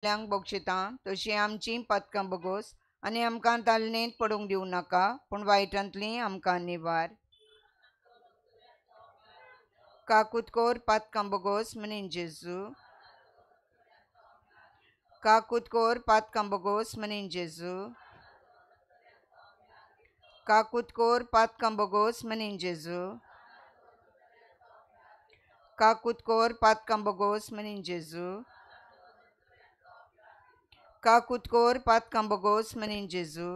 बक्षिता तशी आमची पातकां बगोस आनी आमकां तालनेंत पडूंक दिवं नाका, पूण वायटांतली आमकां निवार. काकुतकोर पातकां बगोस मनीन जेजू. काकुतकोर पातकां बगोस मनीन जेजू. काकुतकोर पातकां बगोस मनीन जेजू. काकुतकोर पातकां बगोस मनीन जेजू. काकुतकोर पातकां बगोस मनीन जेजू.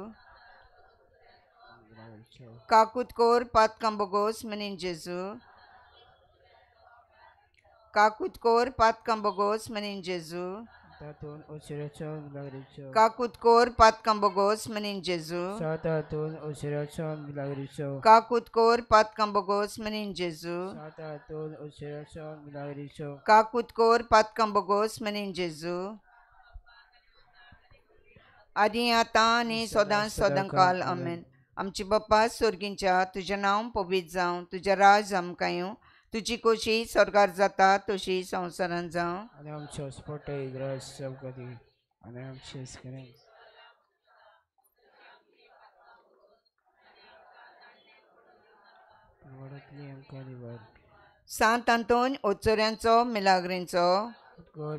काकुतकोर पातकां बगोस मनीन जेजू. काकुतकोर पातकां बगोस मनीन जेजू. काकुतकोर पातकां बगोस मनीन जेजू. काकुतकोर पातकां बगोस मनीन जेजू. काकुतकोर पातकां बगोस मनीन जेजू. आदी आतां आनी सदां सदां काल. आमेन. आमचे बाप्पा स्वर्गींच्या, तुजें नांव पवित्र जावं, तुजें राज आमकां येवं, तुजी कोशी स्वर्गार जाता तशी संवसारांत जावं. आनी आमचो स्पोटय ग्रास आमकां दी आनी आमचे आमकां निवार. सांत आंतोन ओचोऱ्यांचो मिलाग्रींचो.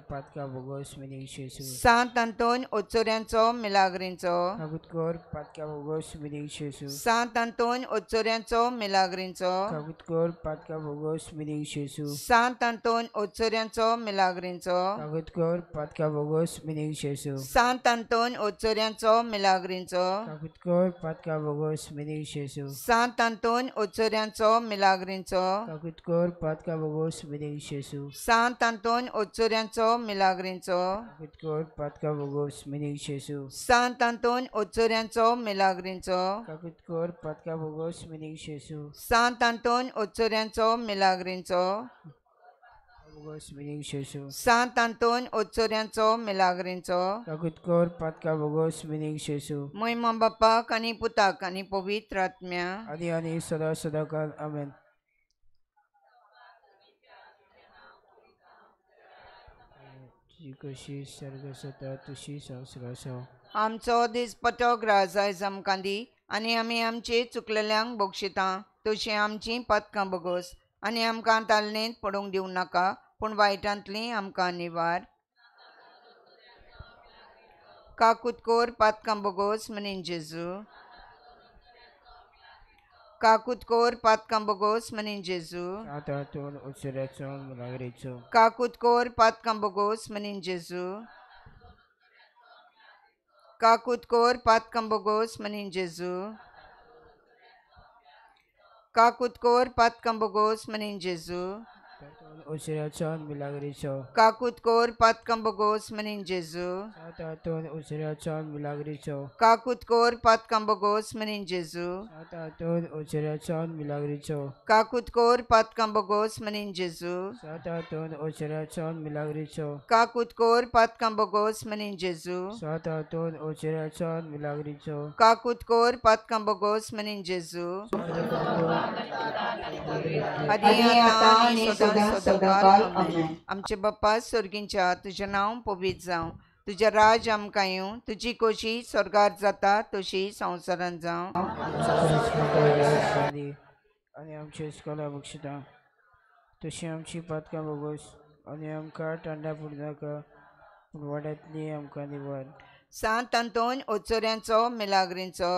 पातका बोगोस मिनींग जेजू. सांत आंतोन ओचोऱ्यांचो मिलाग्रींचो. काकुतकोर पातका बोगोस मिनींग जेजू. सांत आंतोन ओचोऱ्यांचो मिलाग्रींचो. काकुतकोर पातका बोगोस मिनींग जेजू. सांत आंतोन ओचोऱ्यांचो मिलाग्रींचो. काकुतकोर पातका बोगोस मिनींग जेजू. सांत आंतोन ओचोऱ्यांचो मिलाग्रींचो. काकुतकोर पातका बोगोस मिनींग जेजू. सांत आंतोन ओचोऱ्यांचो मिलाग्रींचो. काकुतकोर पातका बोगोस मिनींग जेजू. सांत आंतोन ओचोऱ्यांचो मिलाग्रींचो. काकुतकोर पातका बोगोस मिनींग जेजू. सांत आंतोन ओचोऱ्यांचो मिलाग्रींचो. काकुतकोर पातका बोगोस मिनींग जेजू. सांत आंतोन ओचोऱ्यांचो मिलाग्रींचो. बोगोस मिनींग जेजू. सांत आंतोन ओचोऱ्यांचो मिलाग्रींचो. काकुतकोर पातका बोगोस मिनींग जेजू. महिमा बाप्पाक आनी पुताक आनी पवित्र आत्म्या. आनी आनी सदां सदां काल. आमेन. कशी सर्ग जाता तशी संवसार. आमचो दिसपटो ग्रास आयज आमकां दी आनी आमी आमचे चुकलेल्यांक बक्षिता तशी आमची पातकां बगोस आनी आमकां तालनेंत पडूंक दिवं नाका, पूण वायटांतली आमकां निवार. काकुतकोर पातकां बगोस मनीन जेजू. काकुतकोर पातकां बगोस मनीन जेजू. काकुतकोर पातकां बगोस मनीन जेजू. काकुतकोर पातकां बगोस मनीन जेजू. काकुतकोर पातकां बगोस मनीन जेजू. काकुतकोर पातकां बगोस मनीन जेजू. काकुतकोर पातकां बगोस मनीन जेजू. काकुतकोर पातकां बगोस मनीन जेजू. काकुतकोर पातकां बगोस मनीन जेजू. काकुतकोर पातकां बगोस मनीन जेजू. आदी आतां आनी सदां सदां काल. आमेन. आमचे बाप्पा स्वर्गींच्या, तुजें नांव पवित्र जावं, तुजें राज आमकां येवं, तुजी कोशी स्वर्गार जाता तशी संवसारांत जावं. आनी आमचे इस्कोला बक्षिता तशी आमची पातकां बोगोस आनी आमकां टांडा पडूं नाका, पूण वाड्यांतली आमकां निवार. सांत आंतोन ओचोऱ्यांचो मिलाग्रींचो.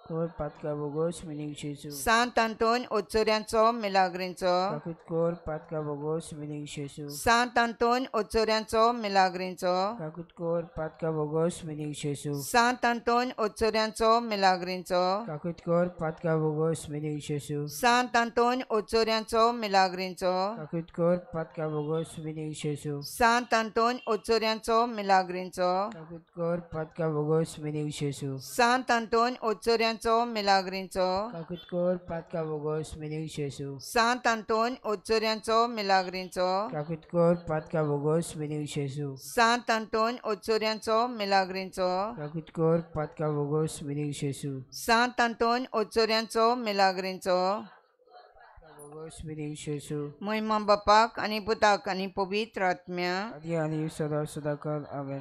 कोर पातका बोगोस मिनींग जेजू. सांत आंतोन ओचोऱ्यांचो मिलाग्रींचो. काकुतकोर पातका बोगोस मिनींग जेजू. सांत आंतोन ओचोऱ्यांचो मिलाग्रींचो. काकुतकोर पातका बोगोस मिनींग जेजू. सांत आंतोन ओचोऱ्यांचो मिलाग्रींचो. काकुतकोर पातका बोगोस मिनींग जेजू. सांत आंतोन ओचोऱ्यांचो मिलाग्रींचो. काकुतकोर पातका बोगोस मिनींग जेजू. सांत आंतोन ओचोऱ्यांचो मिलाग्रींचो. काकुतकोर पातका बोगोस मिनींग जेजू. सांत आंतोन ओचोऱ्यांचो मिलाग्रींचो. काकुतकोर पातका बोगोस मिनींग जेजू. सांत आंतोन ओचोऱ्यांचो मिलाग्रींचो. काकुतकोर पातका बोगोस मिनींग जेजू. सांत आंतोन ओचोऱ्यांचो मिलाग्रींचो. काकुतकोर पातका बोगोस मिनींग जेजू. सांत आंतोन ओचोऱ्यांचो मिलाग्रींचो. बगोस विदेशेसु महिमा बापाक आनी पुताक आनी पवित्र आत्म्या आदी आनी सदा सदाकाल आमेन.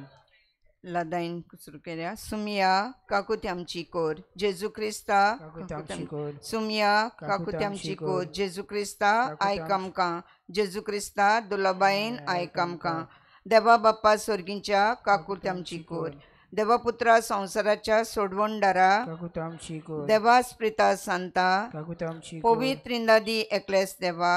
लादाईन सुरू केल्या. सुमया काकुती आमची कोर जेजू क्रिस्ता काकुती आमची कोर. सुमया काकुती आमची कोर जेजू क्रिस्ता आयक आमकां जेजू क्रिस्ता दुर्लभायेन आयक आमकां. देवा बाप्पा स्वर्गींच्या काकुती आमची कोर. देवा पुत्रा संवसाराच्या सोडवणदारा काकुती आमची कोर. देवा स्प्रिता सांता काकुती आमची कोर. पवित्र इंदादी एकलेस देवा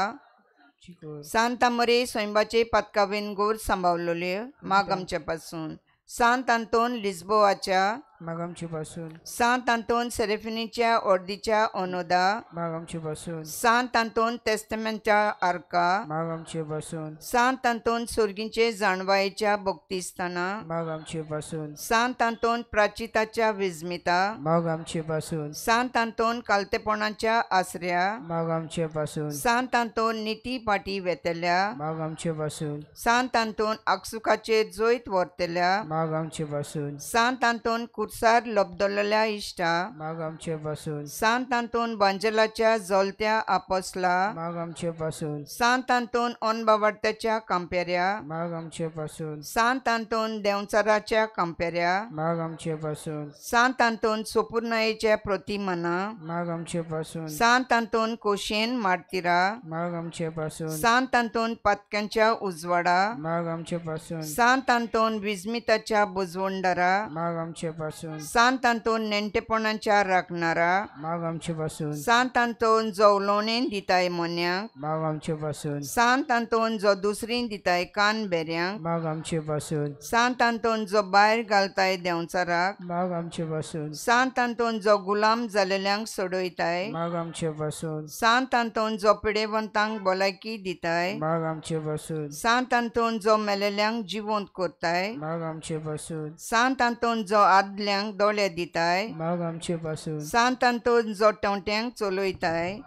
सांत आमरे स्वयंबाचे पातकावेन गोर सांबावलोले माग आमचे पासून. सांत आंतोन लिस्बोआच्या माग आमचे पासून. सांत आंतोन सेरेफिनीच्या ऑर्दीच्या ओनोदा माग आमचे पासून. सांत आंतोन तेस्तेमेंच्या आर्का माग आमचे पासून. सांत आंतोन सोर्गींचे जाणवायेच्या भक्तिस्थाना माग आमचे पासून. सांत आंतोन प्राचिताच्या विस्मिता माग आमचे पासून. सांत आंतोन कालतेपणाच्या आसऱ्या माग आमचे पासून. सांत आंतोन निती पाटी वेतल्या माग आमचे पासून. सांत आंतोन आकसुकाचेर जैत व्हरतल्या माग आमचे पासून. सांत आंतोन कुर्सार लबदलेल्या इश्टा माग आमचे पासून. सांत आंतोन बांजलाच्या जोलत्या आपोसला माग आमचे पासून. सांत आंतोन अनबावाडत्याच्या कांपेऱ्या माग आमचे पासून. सांत आंतोन देंवचाराच्या कांपेऱ्या माग आमचे पासून. सांत आंतोन सोपुर्नायेच्या प्रतिमाना माग आमचे पासून. सांत आंतोन कोशेन मार्तिरा माग आमचे पासून. सांत आंतोन पातक्यांच्या उजवाडा माग आमचे पासून. सांत आंतोन विस्मिताच्या बुजवंडारा माग आमचे पासून. सांत आंतोन नेणटेपणाच्या राखणारा माग आमचे पासून. सांत आंतोन जो उलोवणेन दिताय मोन्यांक माग आमचे पासून. सांत आंतोन जो दुसरीन दिताय कान बेऱ्यांक माग आमचे पासून. सांत आंतोन जो भायर घालताय देंवचाराक माग आमचे पासून. सांत आंतोन जो गुलाम जालेल्यांक सोडयताय माग आमचे पासून. सांत आंतोन जो पिडेवंतांक भलायकी दिताय माग आमचे पासून. सांत आंतोन जो मेलेल्यांक जिवंत करताय माग आमचे पासून. सांत आंतोन जो आदल्यांक दोळे दिताय माग आमचे पासून. सांत आंतोन जो टेवट्यांक चलयताय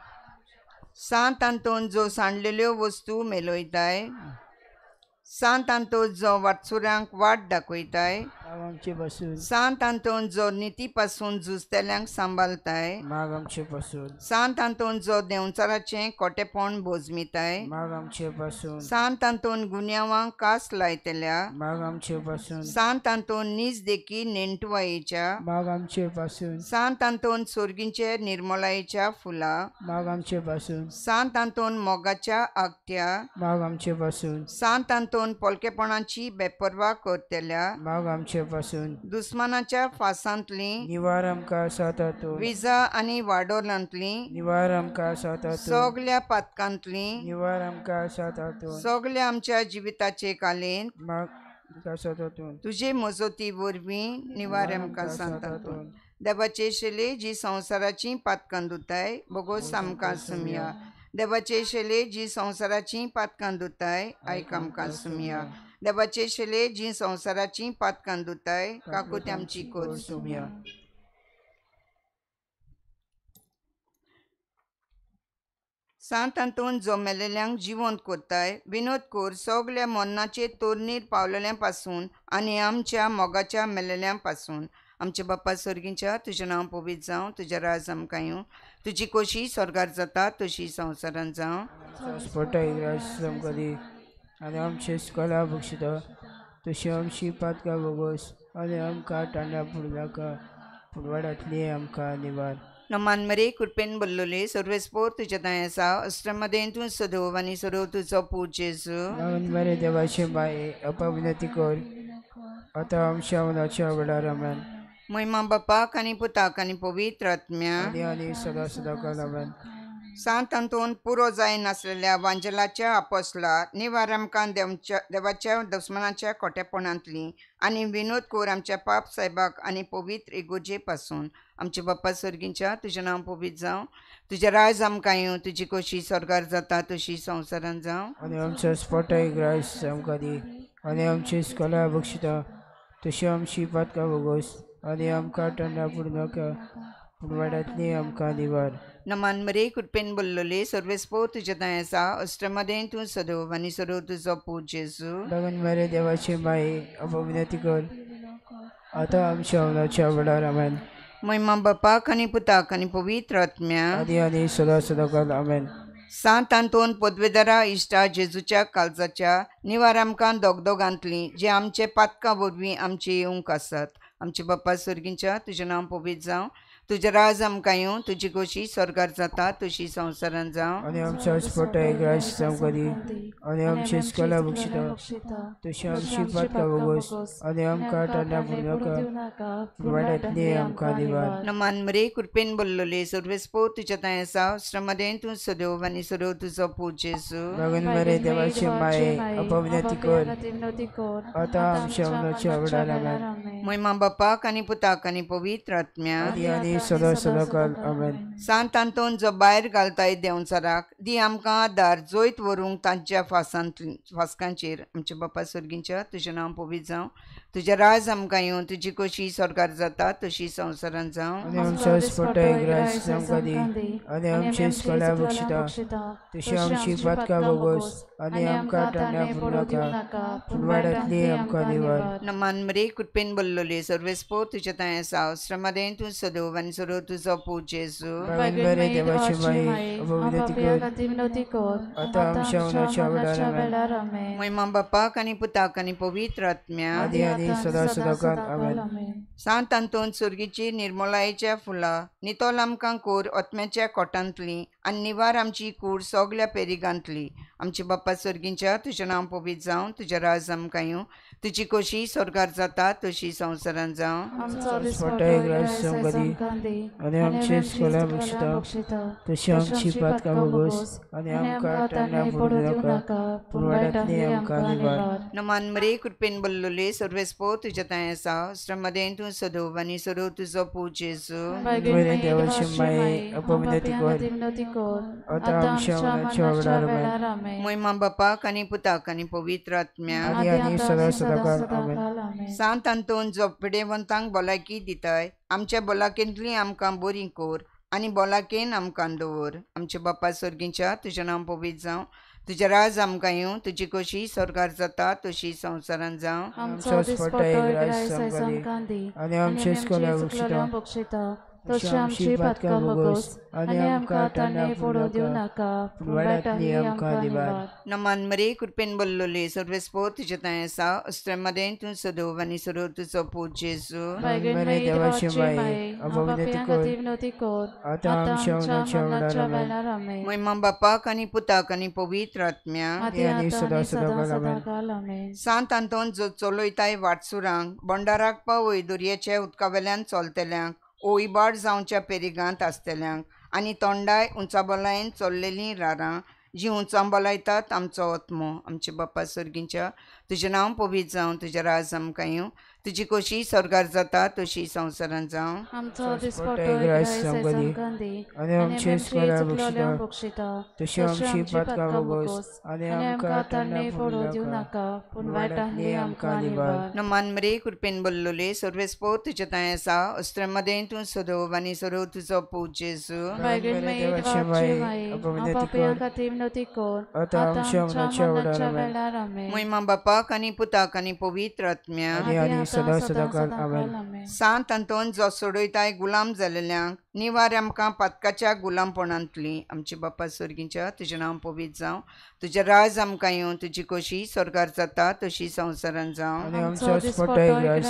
सांत आंतोन जो सांडलेल्यो वस्तू मेलयताय सांत आंतोन जो वाटसुऱ्यांक वाट दाखयताय माग आमचे पासून. सांत आंतोन जो निती पासून झुजतेल्यांक सांबाळताय माग आमचे पासून. सांत आंतोन जो देंवचाराचें कोटेपण बोजमिताय माग आमचे पासून. सांत आंतोन गुन्यांवांक कास लायतल्या माग आमचे पासून. सांत आंतोन नीज देखी नेणटुवायेच्या माग आमचे पासून. सांत आंतोन सोर्गींचे निर्मलायेच्या फुलां माग आमचे पासून. सांत आंतोन मोगाच्या आगत्या माग आमचे पासून. सांत आंतोन पोलकेपणाची बेपर्वा करतल्या माग आमचे पासून. दुस्मानाच्या फासांतली निवार आमकां सांत आंतोन विजा आनी वाडोलांतली निवार आमकां सांत आंतोन सगल्या पातकांतली निवार आमकां सांत आंतोन सगल्या आमच्या जिविताचे कालेंत माग सांत आंतोन तुजे मजती वरवीं निवार आमकां सांत आंतोन. देवाचे शेले जी संवसाराची पातकां धुताय बोगोस आमकां सुमया. देवाचे शेले जी संवसाराची पातकां धुताय आयक आमकां सुमया. देवाचे शेले जी संवसाराची पातकां धुताय काकुती आमची कोर सुमया. सांत आंतोन जो मेलेल्यांक जिवंत करताय विनोद कोर सगल्या मरणाचे तोरणीर पावलेल्या पासून आनी आमच्या मोगाच्या मेलेल्या पासून. आमच्या बाप्पा स्वर्गींच्या तुजें नांव पवित्र जावं तुजें राज आमकां येवं तुजी कोशी स्वर्गार जाता तशी संवसारांत जावं. आनी आमचे स्कॉला बक्षिता तशी आमची पातकां बोगोस आनी आमकां टांडा पुडनाका पूण वाडांतली आमकां निवार. नमान मरे कृपेन बोल्लोले सर्वेस्पोर तुज्या दाय आसा अश्रमदें तूं सदोव आनी सदोव तुजो पूत जेजू. नमान मरे देवाचे माये अपा विनंती कर आतां आमच्या मनाच्या वेळार आमेन. महिमा बापाक आनी पुताक आनी पवित्र आत्म्या आनी आनी सदा सदा काल आमेन. सांत आंतोन पुरो जायनासलेल्या वांजलाच्या आपोसला निवार आमकां देवाच्या दुस्मनाच्या कोटेपणांतली आनी विनोद कोर आमच्या पाप साहेबाक आनी पवित्र इगोजे पासून. आमच्या बाप्पा स्वर्गींच्या तुजें नांव पवित्र जावं तुजें राज आमकां येवं तुजी कोशी स्वर्गार जाता तशी संवसारांत जावं. आनी आमच्या स्पोटाक राज आमकां दी आनी आमची स्कॉला बक्षिता तशी आमची पातकां बोगोस आनी आमकां टंडा पुडनाका पूण वाडांतली आमकां निवार. नमान मरे कृपेन बोल्लोले सर्वेस्पोर तुज्या दाय आसा अश्रमदें तूं सदोव आनी सदोव तुजो पूत जेजू. लगन मरे देवाचे माये अपा विनंती कर आतां आमच्या मनाच्या वेळार आमेन. महिमा बापाक आनी पुताक आनी पवित्र आत्म्या आदी आनी सदा सदा काल आमेन. सांत आंतोन पदवेदारा इश्टा जेजूच्या काळजाच्या निवार आमकां दोगदोगांतली जे आमचे पातकां वरवीं आमचे येवंक आसात. आमचे बाप्पा सर्गींच्या तुजें नांव पवित्र जावं, तुजें राज आमकां येवं, तुजी खोशी स्वर्गार जाता तशी संवसारान जावं. आनी आमच्या दिसपट्ट्या ग्रास आमकां दी आनी आमची इस्कोला बक्षिता तशी आमची पातकां भोगोस आनी आमकां तांड्या पडूं नाका पूण वाड्यांतली आमकां निवार. नमान मरे कृपेन बोल्लोले सर्वेस्पो तुज्या थंय आसा, श्रमदेन तूं सदैव आनी सदैव तुजो पूत जेजू. बागून मरे देवाची माये अपविनती कर आतां आमच्या मरणाच्या वेळार. आमेन. महिमा बापाक आनी पुताक आनी पवित्र आत्म्याक आदी आनी सदा सदाकाल. आमेन. सांत आंतोन जो भायर घालताय देंवचाराक दी आमकां आदार जैत व्हरूंक तांच्या फास्कांचेर. आमच्या बापा सर्गींच्या तुजें नांव पवित्र जावं, तुजें राज आमकां येवं, तुजी खोशी स्वर्गार जाता तशी संवसारान जावं. आनी आमच्या दिसपट्ट्या ग्रास आमकां दी आनी आमची इस्कोला बक्षिता तशी आमची पातकां भोगोस आनी आमकां तांड्या पडूं नाका पूण वाड्यांतली आमकां निवार. नमान मरे कृपेन बोल्लोले सर्वेस्पो तुज्या थंय आसा, श्रमदेन तूं सदैव आनी सदैव तुजो पूत जेजू. बागून बरे देवाची माये अपविनती कर आतां आमच्या मरणाच्या वेळार. आमेन. महिमा बापाक आनी पुताक आनी पवित्र आत्म्याक आदी आनी सदा सदाकाल. आमेन. सांत आंतोन सुर्गीची निर्मलायेच्या फुलां नितोल आमकां कोर ओतम्याच्या कोटांतली आनी निवार आमची कूड सगल्या पेरिगांतली. आमचे बाप्पा सर्गींच्या तुजें नांव पवित्र जावं, तुजें राज आमकां येवं, तुजी खोशी स्वर्गार जाता तशी संवसारान जावं. आमचो दिसपट्ट्या ग्रास आमकां दी आनी आमची इस्कोला बक्षिता तशी आमची पातकां भोगोस आनी आमकां तांड्या पडूं नाका पूण वाड्यांतली आमकां निवार. नमान मरे कृपेन बोल्लोले सर्वेस्पो तुज्या थंय आसा, श्रमदेन तूं सदैव आनी सदैव तुजो पूत जेजू. बरे देवाची माये अपविनती कर आतां आमच्या मरणाच्या वेळार. आमेन. महिमा बापाक आनी पुताक आनी पवित्र आत्म्याक आदी आनी सदा सदाकाल. आमेन. सांत आंतोन जो पिडेवंतांक भलायकी दिताय आमच्या भलायकेंतली आमकां बरी कोर आनी भलायकेन आमकां दवर. आमच्या बापा सर्गींच्या तुजें नांव पवित्र जावं, तुजें राज आमकां येवं, तुजी खोशी स्वर्गार जाता तशी संवसारान जावं. आमचो दिसपट्टो ग्रास आमकां दी आनी आमची इस्कोला बक्षिता तशी आमची पातकां भोगोस आनी आमकां तांड्या पडूं दिवं नाका पूण वाड्यांतली आमकां निवार. नमान मरे कृपेन बोल्लोले सर्वेस्पो तुज्या थंय आसा, श्रमदेन तूं सदैव आनी सदैव तुजो पूत जेजू. बरे देवाची माये अपविनती कर आतां आमच्या मरणाच्या वेळार. आमेन. महिमा बापाक आनी पुताक आनी पवित्र आत्म्याक आदी आनी सदा सदाकाल. आमेन. सांत आंतोन जो चलयताय वाटसुरांक बंडाराक पावय दर्याच्या उदका वेल्यान चलतल्यांक ओयबाड जावच्या पेरिगांत आसतल्यांक आनी तोंडाय उंचाबलायेन चल्लेलीं रारां जी उंचाबलायतात आमचो आत्मो. आमचे बाप्पा सर्गींच्या तुजें नांव पवित्र जावं, तुजें राज आमकां येवं, तुजी खोशी स्वर्गार जाता तशी संवसारान जावं. आमचो दिसपट्टो ग्रास आमकां दी आनी आमची इस्कोला बक्षिता तशी आमची पातकां भोगोस आनी आमकां तांड्या पडूं दिवं नाका पूण वाड्यांतली आमकां निवार. नमान मरे कृपेन बोल्लोले सर्वेस्पो तुज्या थंय आसा, श्रमदेन तूं सदैव आनी सदैव तुजो पूत जेजू. देवाची माये अपविनती खातीर विनती कर आतां आमच्या मरणाच्या वेळार. आमेन. महिमा बापाक आनी पुताक आनी पवित्र आत्म्याक आदी आनी सदा सदाकाल. आमेन. सांत आंतोन जो सोडयताय गुलाम जालेल्यांक निवार आमकां पातकाच्या गुलामपणांतली. आमचे बाप्पा सर्गींच्या तुजें नांव पवित्र जावं, तुजें राज आमकां येवं, तुजी खोशी स्वर्गार जाता तशी संवसारान जावं. आनी आमच्या दिसपट्ट्या ग्रास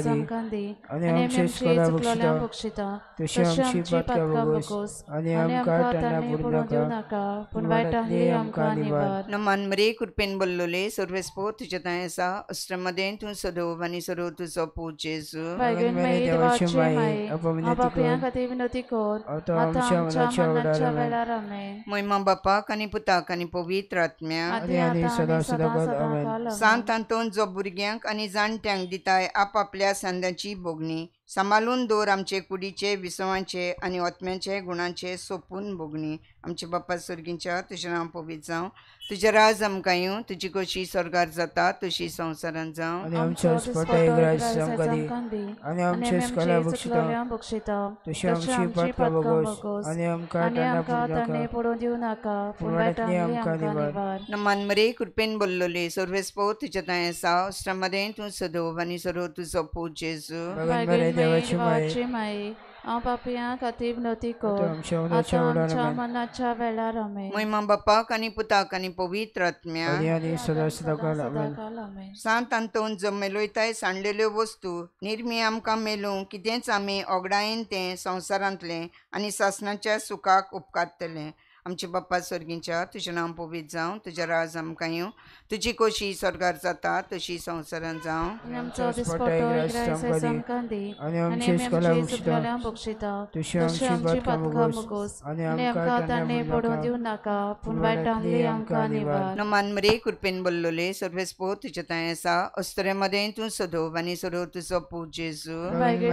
आमकां दी आनी आमची इस्कोला बक्षिता तशी आमची पातकां भोगोस आनी आमकां तांड्या पडूं नाका पूण वाड्यांतली आमकां निवार. नमान मरे कृपेन बोल्लोले सर्वेस्पो तुज्या थंय आसा, श्रमदेन तूं सदैव आनी सदैव तुजो पूत जेजू. बरे देवाची माये अपविनती कर विनती कर आतां आमच्या मरणाच्या वेळार. आमेन. महिमा बापाक आनी पुताक आनी पवित्र आत्म्याक आदी आनी सदा सदाकाल. आमेन. सांत आंतोन जो भुरग्यांक आनी जाणट्यांक दिताय आपापल्या संद्यांची भोगणी सांबाळून दवर आमचे कुडीचे विसवांचे आनी आत्म्याचे गुणांचे सोपून भोगणी. आमचे बाप्पा सर्गींच्या तुजें नांव पवित्र जावं, तुजें राज आमकां येवं, तुजी खोशी स्वर्गार जाता तशी संवसारान जावं. आनी आमच्या दिसपट्ट्या ग्रास आमकां दी आनी आमची इस्कोला बक्षिता तशी आमची पातकां भोगोस आनी आमकां तांड्या पडूं दिवं नाका पूण वाड्यांतली आमकां निवार. नमान मरे कृपेन बोल्लोले सर्वेस्पो तुज्या थंय आसा, श्रमदेन तूं सदैव आनी सदैव तुजो पूत जेजू. बरे देवाची माये हांव पापयां खातीर विनवती कर आतां आमच्या मनाच्या वेळार आमेन. महिमा बापाक आनी पुताक आनी पवित्र आत्म्याक आनी सदां सदां काल आमेन. सांत आंतोन जो मेलोयताय सांडलेल्यो वस्तू निर्मी आमकां मेलूंक कितेंच आमी ओगडायेन तें संवसारांतलें आनी सासणाच्या सुखाक उपकारतलें. आमचे बाप्पा स्वर्गींच्या तुजें नांव पवित्र जावं, तुजें राज आमकां येवं, तुजी कोशी स्वर्गार जाता तशी संवसारांत जावं. आमचो दिसपट्टो ग्रास आमकां दी आनी आमी चुकलेल्यांक बक्षिता तशी आमची पातकां भोगोस आनी आमकां ताणें पडूं दिवं नाका पूण वायटांतली आमकां निवार. नमान मरे कृपेन बोल्लोले सर्वेस्पोर तुजे तांय आसा, अस्तुरे मदें तूं सदोव आनी सदोव तुजो पूत जेजू. माये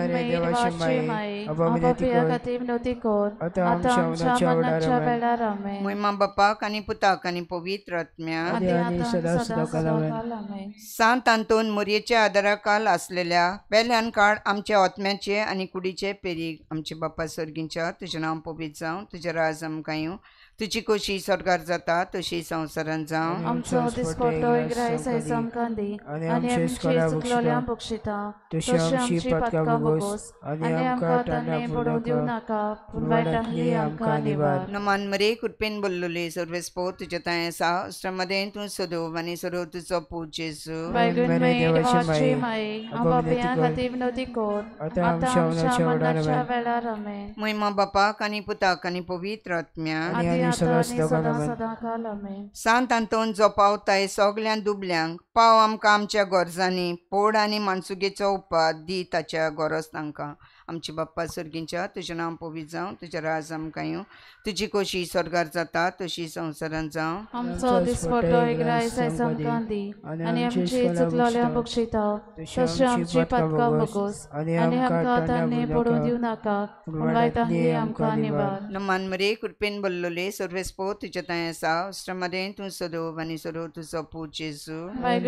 पापयां खातीर विनवती कर आतां आमच्या मरणाच्या वेळार आमेन. महिमा बापाक आनी पुताक आनी पवित्र आत्म्याक. सांत आंतोन मोरयेच्या आदाराखाल आसलेल्या वेल्यान काळ आमच्या आत्म्याचे आनी कुडीचे पेरीक. आमचे बाप्पा स्वर्गींच्या तुजें नांव पवित्र जावं, तुजें राज आमकां येवं, तुजी कोशी स्वर्गार जाता तशी संवसारांत जावं. आमचो दिसपट्टो ग्रास आयज आमकां दी आनी आमचे चुकलेल्यांक बक्षिता तशी आमची पातकां भोगोस आनी आमकां ताणें पडूं दिवं नाका पूण वायटांतली आमकां निवार. नमान मरे कृपेन बोल्लोले सर्वेस्पोर तुजे तांय आसा, अश्टा मदें तूं सदोव आनी सदोव तुजो पूत जेजू. माये पापयां खातीर विनवती कर आतां आमच्या मरणाच्या वेळार आमेन. महिमा बापाक आनी पुताक आनी पवित्र आत्म्याक. सांत आंतोन जो पावताय सगळ्या दुबल्यांक पाव आमकां आमच्या गरजांनी पोड आनी मानसुगेचो उपाद दी ताच्या गरज तांकां. आमचे बाप्पा स्वर्गींच्या तुजें नांव पवित्र जावं, तुजें राज आमकां येवं, तुजी कोशी स्वर्गार जाता तशी संवसारांत जावं. आमचो दिसपट्टो ग्रास आयज आमकां दी आनी आमचे चुकलेल्यांक बक्षिता तशी आमची पातकां भोगोस आनी आमकां ताणें पडूं दिवं नाका पूण वायटांतली आमकां निवार. नमान मरे कृपेन बोल्लोले सर्वेस्पोर तुजे तांय आसा, अश्टा मदें तूं सदोव आनी सदोव तुजो पूत जेजू. माये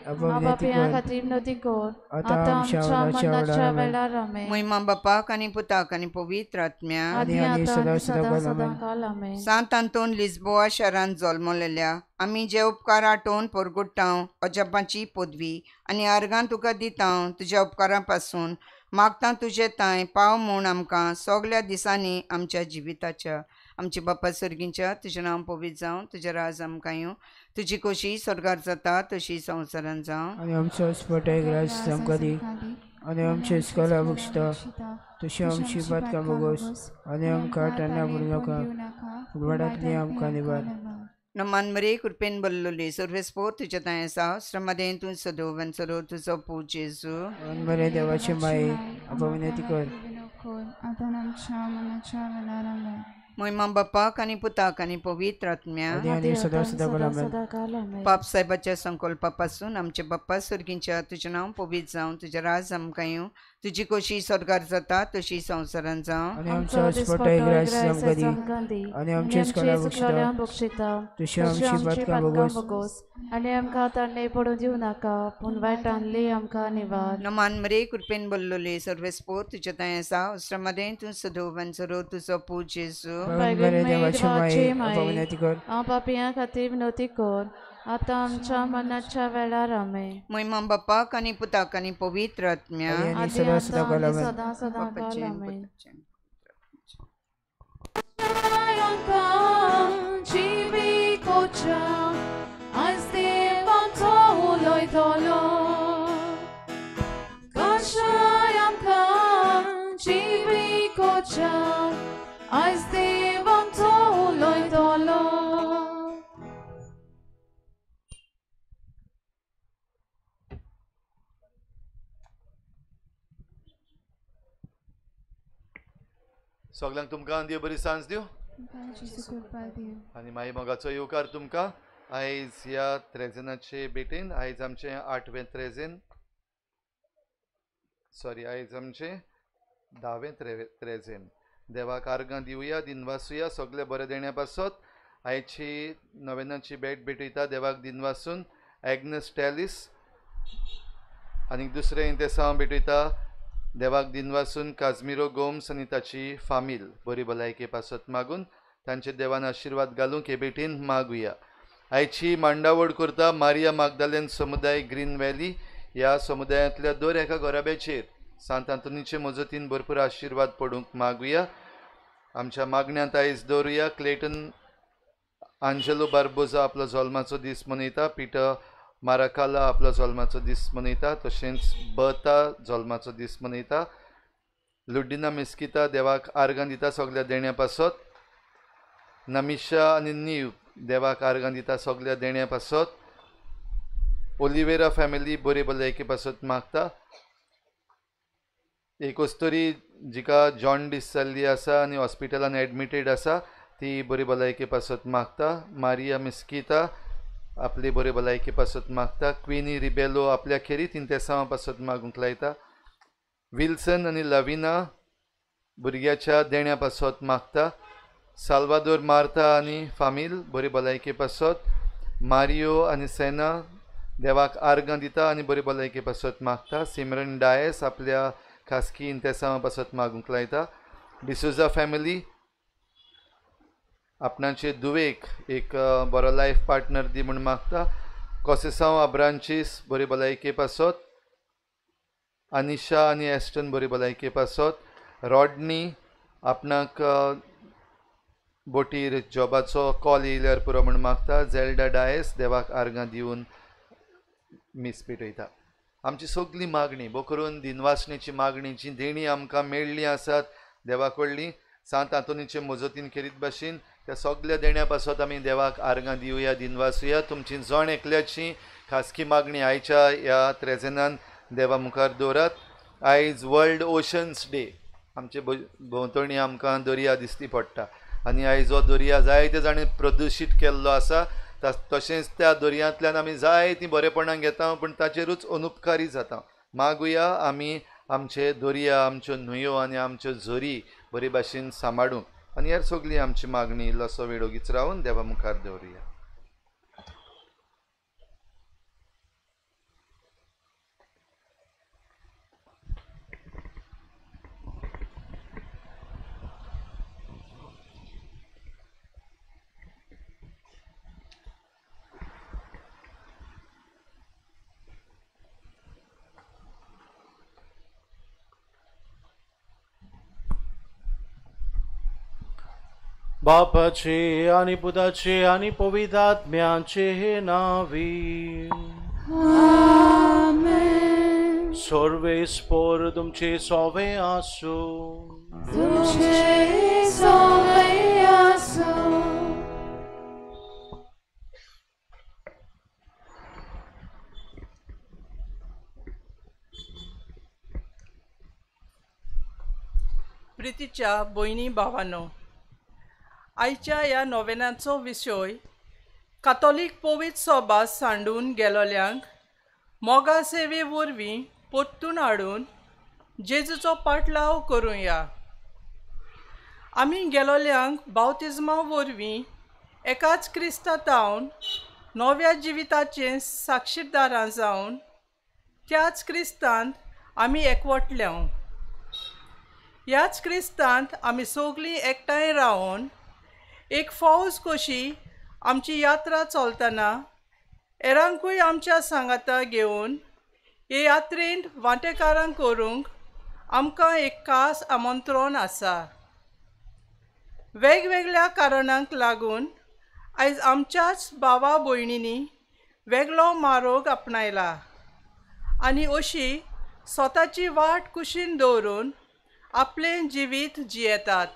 पापयां खातीर विनवती कर आतां आमच्या मरणाच्या वेळार आमेन. महिमा बापाक आनी पुताक आनी पवित्र आत्म्याक. सांत आंतोन लिस्बोआ शारांत जल्मलेल्या आमी जे उपकार आठोवन परगुट्टांव अजापाची पदवी आनी आर्गां तुका दितांव तुज्या उपकारां पासून मागतां तुजे तांय पाव म्हूण आमकां सगळ्या दिसांनी आमच्या जिविताच्या. आमचे बाप्पा स्वर्गींच्या तुजें नांव पवित्र जावं, तुजें राज आमकां येवं, तुजी कोशी स्वर्गार जाता तशी संवसारांत जावं. आनी आमचो दिसपट्टो ग्रास आमकां दी आनी आमचे चुकलेल्यांक बक्षिता तशी आमची पातकां भोगोस आनी आमकां ताणें पडूं नाका पूण वायटांतली आमकां निवार. नमान मरे कृपेन बोल्लोले सर्वेस्पोर तुजे तांय आसा, अश्टा मदें तूं सदोव आनी सदोव तुजो पूत जेजू. मरे देवाचे माये आमकां विनवती कर आतां आमच्या मरणाच्या वेळार आमेन. महिमा बापाक आनी पुताक आनी पवित्र आत्म्याक. पाप साहेबाच्या संकल्पा पासून आमचे बाप्पा स्वर्गींच्या तुजें नांव पवित्र जावं, तुजें राज आमकां येवं, तुजी कोशी स्वर्गार जाता तशी संवसारांत जावं. आमचो दिसपट्टो ग्रास आमकां दी आनी आमचे चुकलेल्यांक बक्षिता तशी आमची पातकां भोगोस आनी आमकां ताणें पडूं दिवं नाका पूण वायटांतली आमकां निवार. नमान मरे कृपेन बोल्लोले सर्वेस्पोर तुजे तांय आसा, अश्टा मदें तूं सदोव आनी सदोव तुजो पूत जेजू. हांव पापयां खातीर विनवती कर आतां आमच्या मरणाच्या वेळार आमेन. महिमा बापाक आनी पुताक आनी पवित्र आत्म्याक. सदां सदां काल आमेन. आयज देव आमचो उलयतलो. सगळ्यांक तुमकां देव बरी सांज दिवं आनी माई मोगाचो येवकार तुमकां आयज ह्या त्रेजेनाचे भेटेन. आयज आमचें आठवें त्रेजेन, सॉरी, आयज आमचें धावें त्रेजेन. देवाक आर्गां दिवया, दिनवासुया सगळे बरें देण्या पासत. आयची नवेनाची भेट भेटयता देवाक दिनवासून एग्नस टॅलिस आनी दुसरें इंतेसांव भेटयता देवाक दिनवासून काजमिरो गोम्स आनी ताची फामील बरी भलायके पासत मागून तांचे देवान आशिर्वाद घालूंक हे भेटीन मागुया. आयची मांडावळ करता मारिया मागदालेन समुदाय ग्रीन व्हॅली ह्या समुदायांतल्या दर एका घराब्याचेर सांत आंतोनीचे मजतीन भरपूर आशिर्वाद पडूंक मागुया. आमच्या मागण्यांत आयज दवरुया. क्लेटन आंजेलो बार्बोजा आपलो जल्माचो दीस मनयता, पिटर माराकाला आपलो जल्माचो दीस मनयता, तशेंच बता जल्माचो दीस मनयता. लुडिना मिस्किता देवाक आर्गां दिता सगल्या देण्या पासत. नमिशा आनी नीव देवाक आर्गां दिता सगल्या देण्या पासत. ओलिवेरा फॅमिली बरी भलायके पासत मागता. एक अस्तुरी जिका जॉन्डीस जाल्ली आसा आनी हॉस्पिटलान एडमिटेड आसा ती बरी भलायके पासत मागता. मारिया मिस्किता आपली बरी भलायके पासत मागता. क्विनी रिबेलो आपल्या खेरीत इंतेसांवा पासत मागूंक लायता. विल्सन आनी लविना भुरग्याच्या देण्या पासत मागता. साल्वादोर मार्ता आनी फामील बरी भलायके पासत. मारियो आनी सेना देवाक आर्गां दिता आनी बरी भलायके पासत मागता. सिमरन डायस आपल्या खासगी इंतेसांवा पासत मागूंक लायता. डिसोजा फॅमिली आपणाचे दुवेक एक बरो लायफ पार्टनर दी म्हूण मागता. कोसेसांव आब्रांचीस बरी भलायके पासत. अनिशा आनी एस्टन बरी भलायके पासत. रॉडनी आपणाक बोटीर जॉबाचो कॉल येयल्यार पुरो म्हूण मागता. झेल्डा डायस देवाक आर्गां दिवन मीस पेटयता. आमची सगली मागणी भोव करून दिनवासणेची मागणी जी देणी आमकां मेळ्ळी आसात देवा कडली सांत आंतोनीचे मजतीन खेरीत भाशेन त्या सगल्या देण्या पासत आमी देवाक आर्गां दिवया, दिनवासुया. तुमची जण एकल्याची खासगी मागणी आयच्या ह्या त्रेजेनान देवा मुखार दवरात. आयज वर्ल्ड ओशन्स डे. आमचे भोंवतणी आमकां दर्या दिसती पडटा आनी आयज हो दर्या जायते जाणें प्रदुशीत केल्लो आसा. तशेंच त्या दर्यांतल्यान आमी जायतीं बरेपणां घेता पूण ताचेरूच अनुपकारी जाता. मागुया आमी आमचे दर्या, आमच्यो न्हंयो आनी आमच्यो झरी बरे भाशेन सांबाळूंक आनी ह्या सगली आमची मागणी इल्लोसो वेळ ओगीच रावन देवा मुखार दवरुया. बापाचे आणि पुताचे आणि पवित्र आत्म्याचे नावी आमेन. सर्वेस्पर तुमचे सोवे आसू. तुमचे सोवे आसू. प्रितीच्या भयणी भावानो, आयच्या ह्या नोवेनाचो विशय कातोलीक पवित्र सभा सांडून गेलोल्यांक मोगा सेवे वरवीं परतून हाडून जेजूचो पाटलाव करुया. आमी गेलोल्यांक बावतिज्मा वरवीं एकाच क्रिस्तांत नव्या जिविताचें साक्षीदारां जावन त्याच क्रिस्तांत आमी एकवटल्या. ह्याच क्रिस्तांत आमी सगळीं एकठांय रावन एक फौज कशी आमची यात्रा चलतना हेरांकूय आमच्या सांगाता घेवन हे यात्रेंत वांटेकारांक करूंक आमकां एक खास आमंत्रण आसा. वेगवेगळ्या कारणांक लागून आयज आमच्याच भावा भयणींनी वेगळो मार्ग आपणायला आनी अशी स्वताची वाट कुशीन दवरून आपलें जिवीत जियेतात.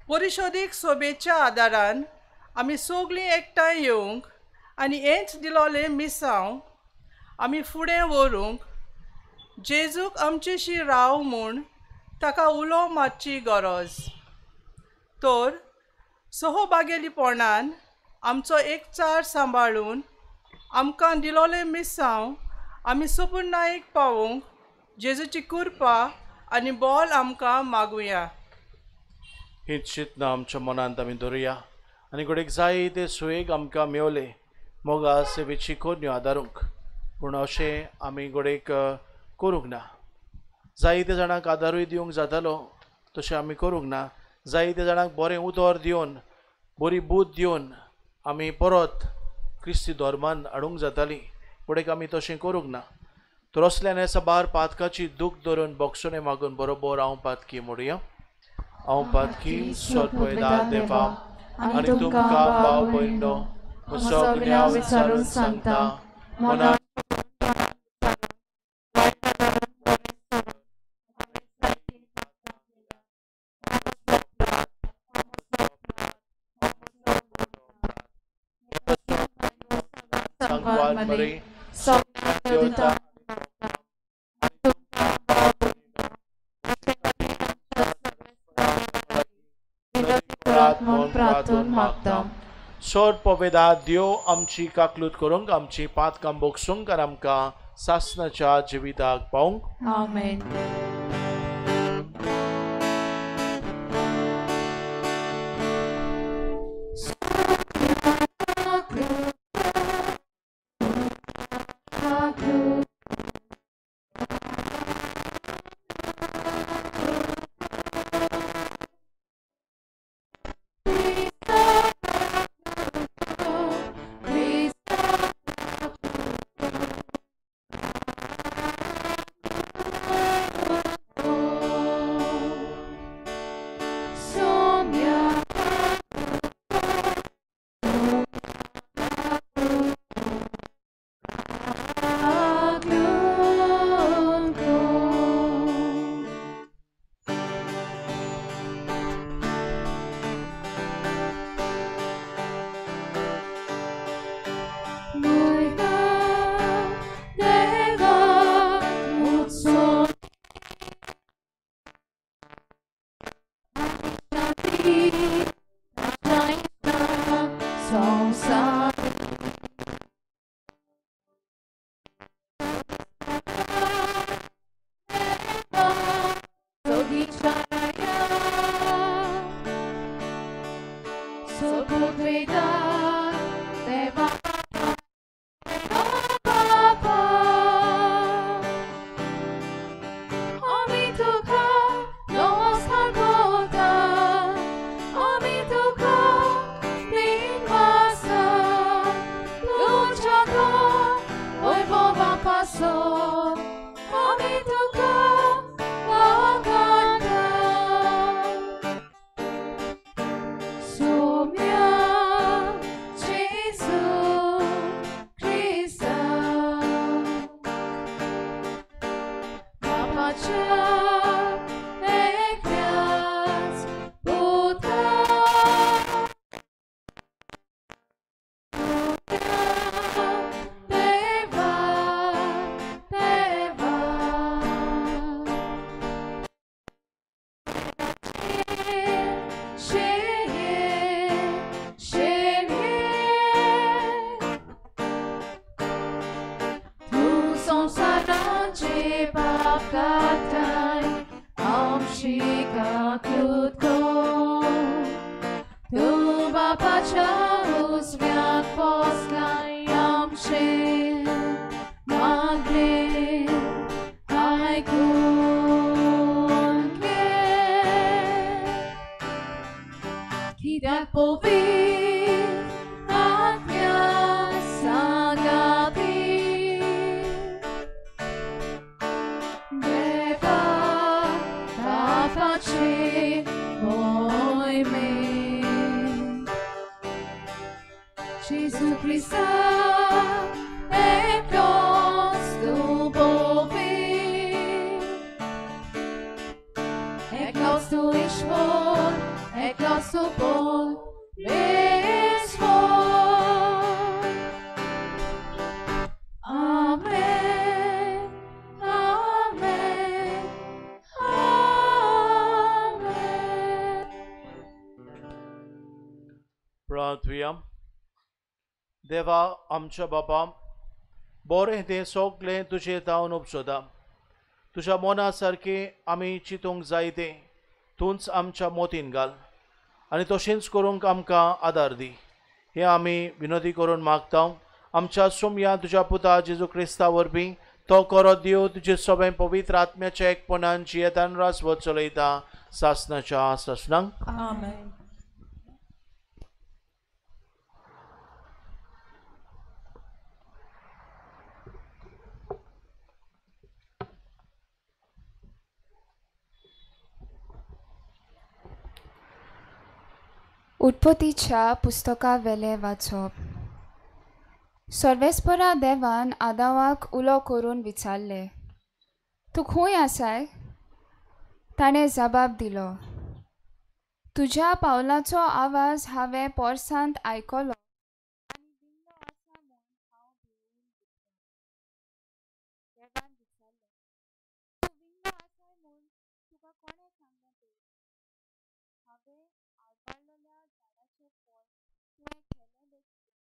परिशोदीक सोबेच्या आदारान आमी सगळीं एकठांय येवंक आनी हेंच दिलोलें मिसांव आमी फुडें व्हरूंक जेजूक आमचेशी राव म्हूण ताका उलो मारची गरज. तर सहभागेलीपणान आमचो एकचार सांबाळून आमकां दिलोलें मिसांव आमी सपुर्णायेक पावोवंक जेजूची कृपा आनी बोल आमकां मागुया. हीच चिंतना आमच्या मनांत आमी धरुया आनी घडयेक जाय ते सुयेक आमकां मेवले मोगा सेवेची कोरन्यो आदारूंक, पूण अशें आमी घडयेक करूंक ना. जायते जाणांक आदारूय दिवंक जातालो तशें आमी करूंक ना. जायते जाणांक बरें उतर दिवन बरी बूद दिवन आमी परत क्रिस्ती धर्मान हाडूंक जाताली, पूण एक आमी तशें करूंक ना. तर असल्याने साबार पातकाची दूख धरून बक्षणे मागून बरोबर हांव पातकी मोडया. हांव पातकी सोदपयदा देवा आनी तुमकां भाव भयणो सगळ्या विचारून सांगता मना सोर पवेदा देव आमची काकलूत करूंक आमची पातकां बोगसूंक आनी आमकां सासणाच्या जिविताक पावूंक. आमेन. देवा आमच्या बापा बरें तें सगळें तुजें धांवन उपसोदा तुज्या मना सारकें आमी चिंतूंक जाय तें तूंच आमच्या मोतीन घाल आनी तशेंच करूंक आमकां आदार दी. हें आमी विनोदी करून मागता आमच्या सोमया तुज्या पुता जेजू क्रिस्ता वरवीं तो करो देव तुजे सगळें पवित्र आत्म्याच्या एकपणान जियेतान रासवत चलयता सासनाच्या सासनांक. आमेन. उत्पत्तीच्या पुस्तका वेलें वाचप. सर्वेस्परा देवान आदावाक उलो करून विचारलें, तूं खंय आसाय? ताणें जबाब दिलो, तुज्या पावलाचो आवाज हांवें पोरसांत आयकलो आनी विंगो आसा म्हूण हांव भिवून गेलों. देवान विचारलें, तूं विंगो आसाय म्हूण तुका कोणें सांगलें तर? हांवें आडवारलेल्या झाडाचें फळ तुवें खेलें बी कितें?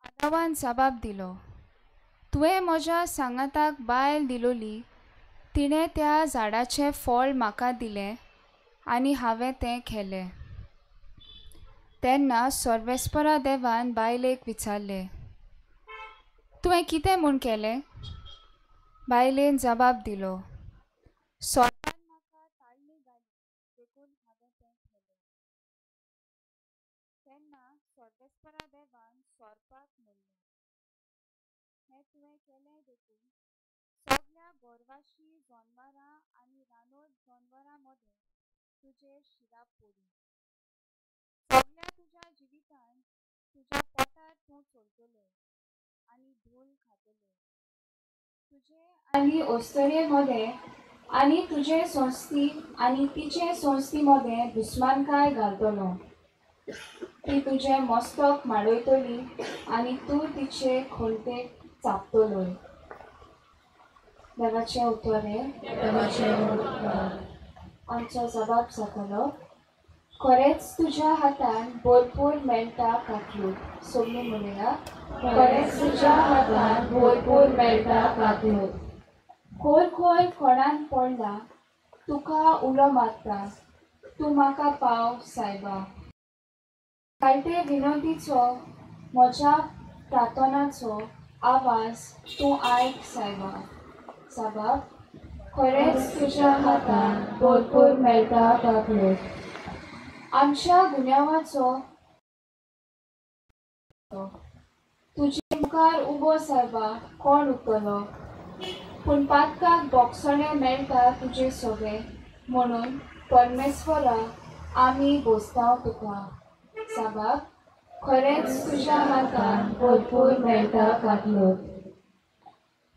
आदावान जबाब दिलो, तुवें म्हज्या सांगाताक बायल दिलोली, तिणें त्या झाडाचें फळ म्हाका दिलें आनी हांवें तें खेलें. तेन्ना सर्वेस्परा देवान बायलेक विचारलें, तुवें कितें म्हूण केलें? बायलेन जबाब दिलो, सोर्पान म्हाका ताळणी घाली देखून हांवें तें खेलें. तेन्ना सर्वेस्परा देवान सोर्पाक म्हणलें, हें तुवें केलें देखून सगळ्या गोरवाशी जनवरां आनी रानवट जनवरां मदें तुजेर शिराप पडूं. सगळ्या तुज्या जिवितांत तुज्या पोटार तूं चलतलें आनी धूल खातलें. तुजे आनी अस्तरे मदें आनी तुजे संस्थी आनी तिचे संस्थी मदें दुस्मानकाय घालतलो. ती तुजें मस्तक माडयतली आनी तूं तिचे खोलटेक चापतलोय. देवाचें उतर हें. आमचो जबाब जातलो, खरेंच तुज्या हातान भरपूर मेळटा काकलूट. सगळीं म्हणया, खरेंच तुज्या हातान भरपूर मेळटा काकलूट. खोल खोल कोणान पडला तुका उलो मारता, तूं म्हाका पाव सायबा. कालटे विनोदीचो म्हज्या प्रार्थनाचो आवाज तूं आयक सायबा. साबाब, खरेंच तुज्या हातान भरपूर मेळटा काकलूट. आमच्या गुन्यांवाचो तुजे मुखार उबो सायबा कोण उरतलो? पूण पातकाक बोगसणें मेळटा तुजे सगळें, म्हणून परमेश्वरा आमी भोसतांव तुका. साबाब, खरेंच तुज्या हातान भरपूर मेळटा काकलूट.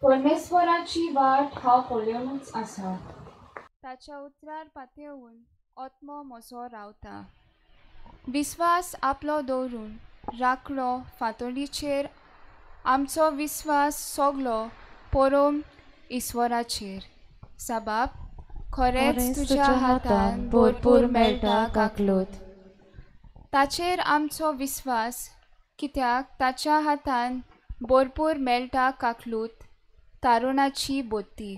परमेश्वराची वाट हांव पळोवनूच आसा, ताच्या उतरार पातेवन आत्मो म्हजो रावता. विस्वास आपलो दवरून राखलो फातोडीचेर, आमचो विस्वास सगलो परम ईश्वराचेर. साबाब, खरेंच तुज्या हातान भरपूर मेळटा काकलूट. ताचेर आमचो विस्वास, कित्याक ताच्या हातान भरपूर मेळटा काकलूट तारुणाची बोती.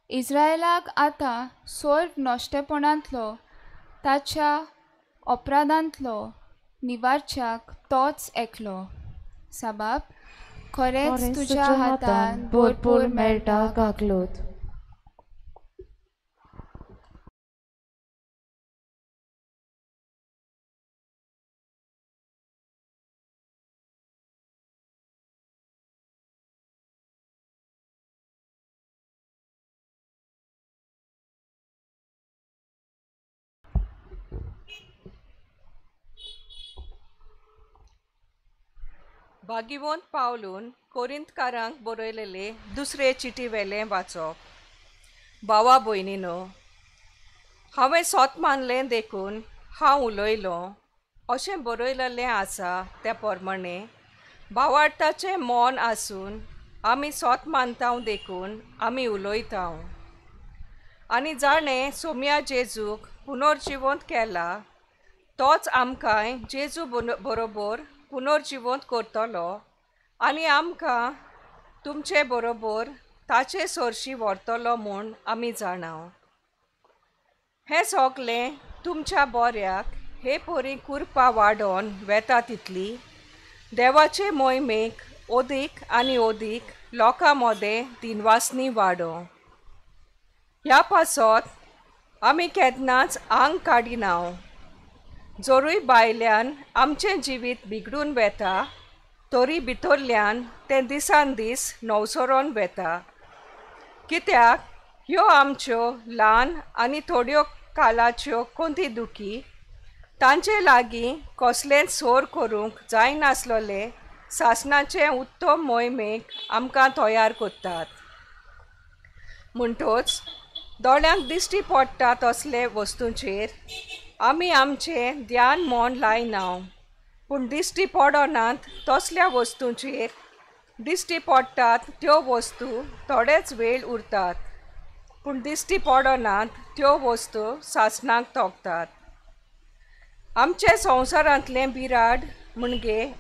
इस्रायलाक आतां सर्व नश्टेपणांतलो ताच्या अपराधांतलो निवारच्याक तोच एकलो. साबाब, खरेंच तुज्या हातान भरपूर मेळटा काकलूट. भागिवंत पावलून कोरिंतकारांक बरयलेले दुसरे चिटी वेलें वाचप. भावा भयणीनो, हांवें सोत मानलें देखून हांव उलयलों अशें बरयलेलें आसा त्या प्रमाणें भावार्थाचें मन आसून आमी सोत मानता देखून आमी उलयता. आनी जाणें सोम्या जेजूक पुनर्जिवंत केला तोच आमकांय जेजू बरोबर पुनर्जिवंत करतलो आनी आमकां तुमचे बरोबर ताचे सरशी व्हरतलो म्हूण आमी जाणा. हें सगलें तुमच्या बऱ्याक हे परी कुरपा वाडोवन वेता तितली देवाचे मोहिमेक अदीक आनी अदीक लोकां मदें दिनवासनी वाडोवं. ह्या पासत आमी केन्नाच आंग काडिना. जरूय भायल्यान आमचें जिवीत बिगडून वेता तरी भितरल्यान तें दिसान दीस नवसरोन वेता. कित्याक ह्यो आमच्यो ल्हान आनी थोड्यो कालाच्यो कोंती दुखी तांचे लागीं कसलेंच सोर करूंक जायनासलोले सासणाचे उत्तम मोहिमेक आमकां तयार करतात. म्हणटोच दोळ्यांक दिश्टी पडटा तसले वस्तूंचेर आमी आमचें ध्यान मन लायना, पूण दिश्टी पडनात तसल्या वस्तूंचेर दिश्टी पडटात त्यो वस्तू थोडेच वेळ उरतात, पूण दिश्टी पडनात त्यो वस्तू सासणाक तोखतात. आमचे संवसारांतलें बिराड म्हणजे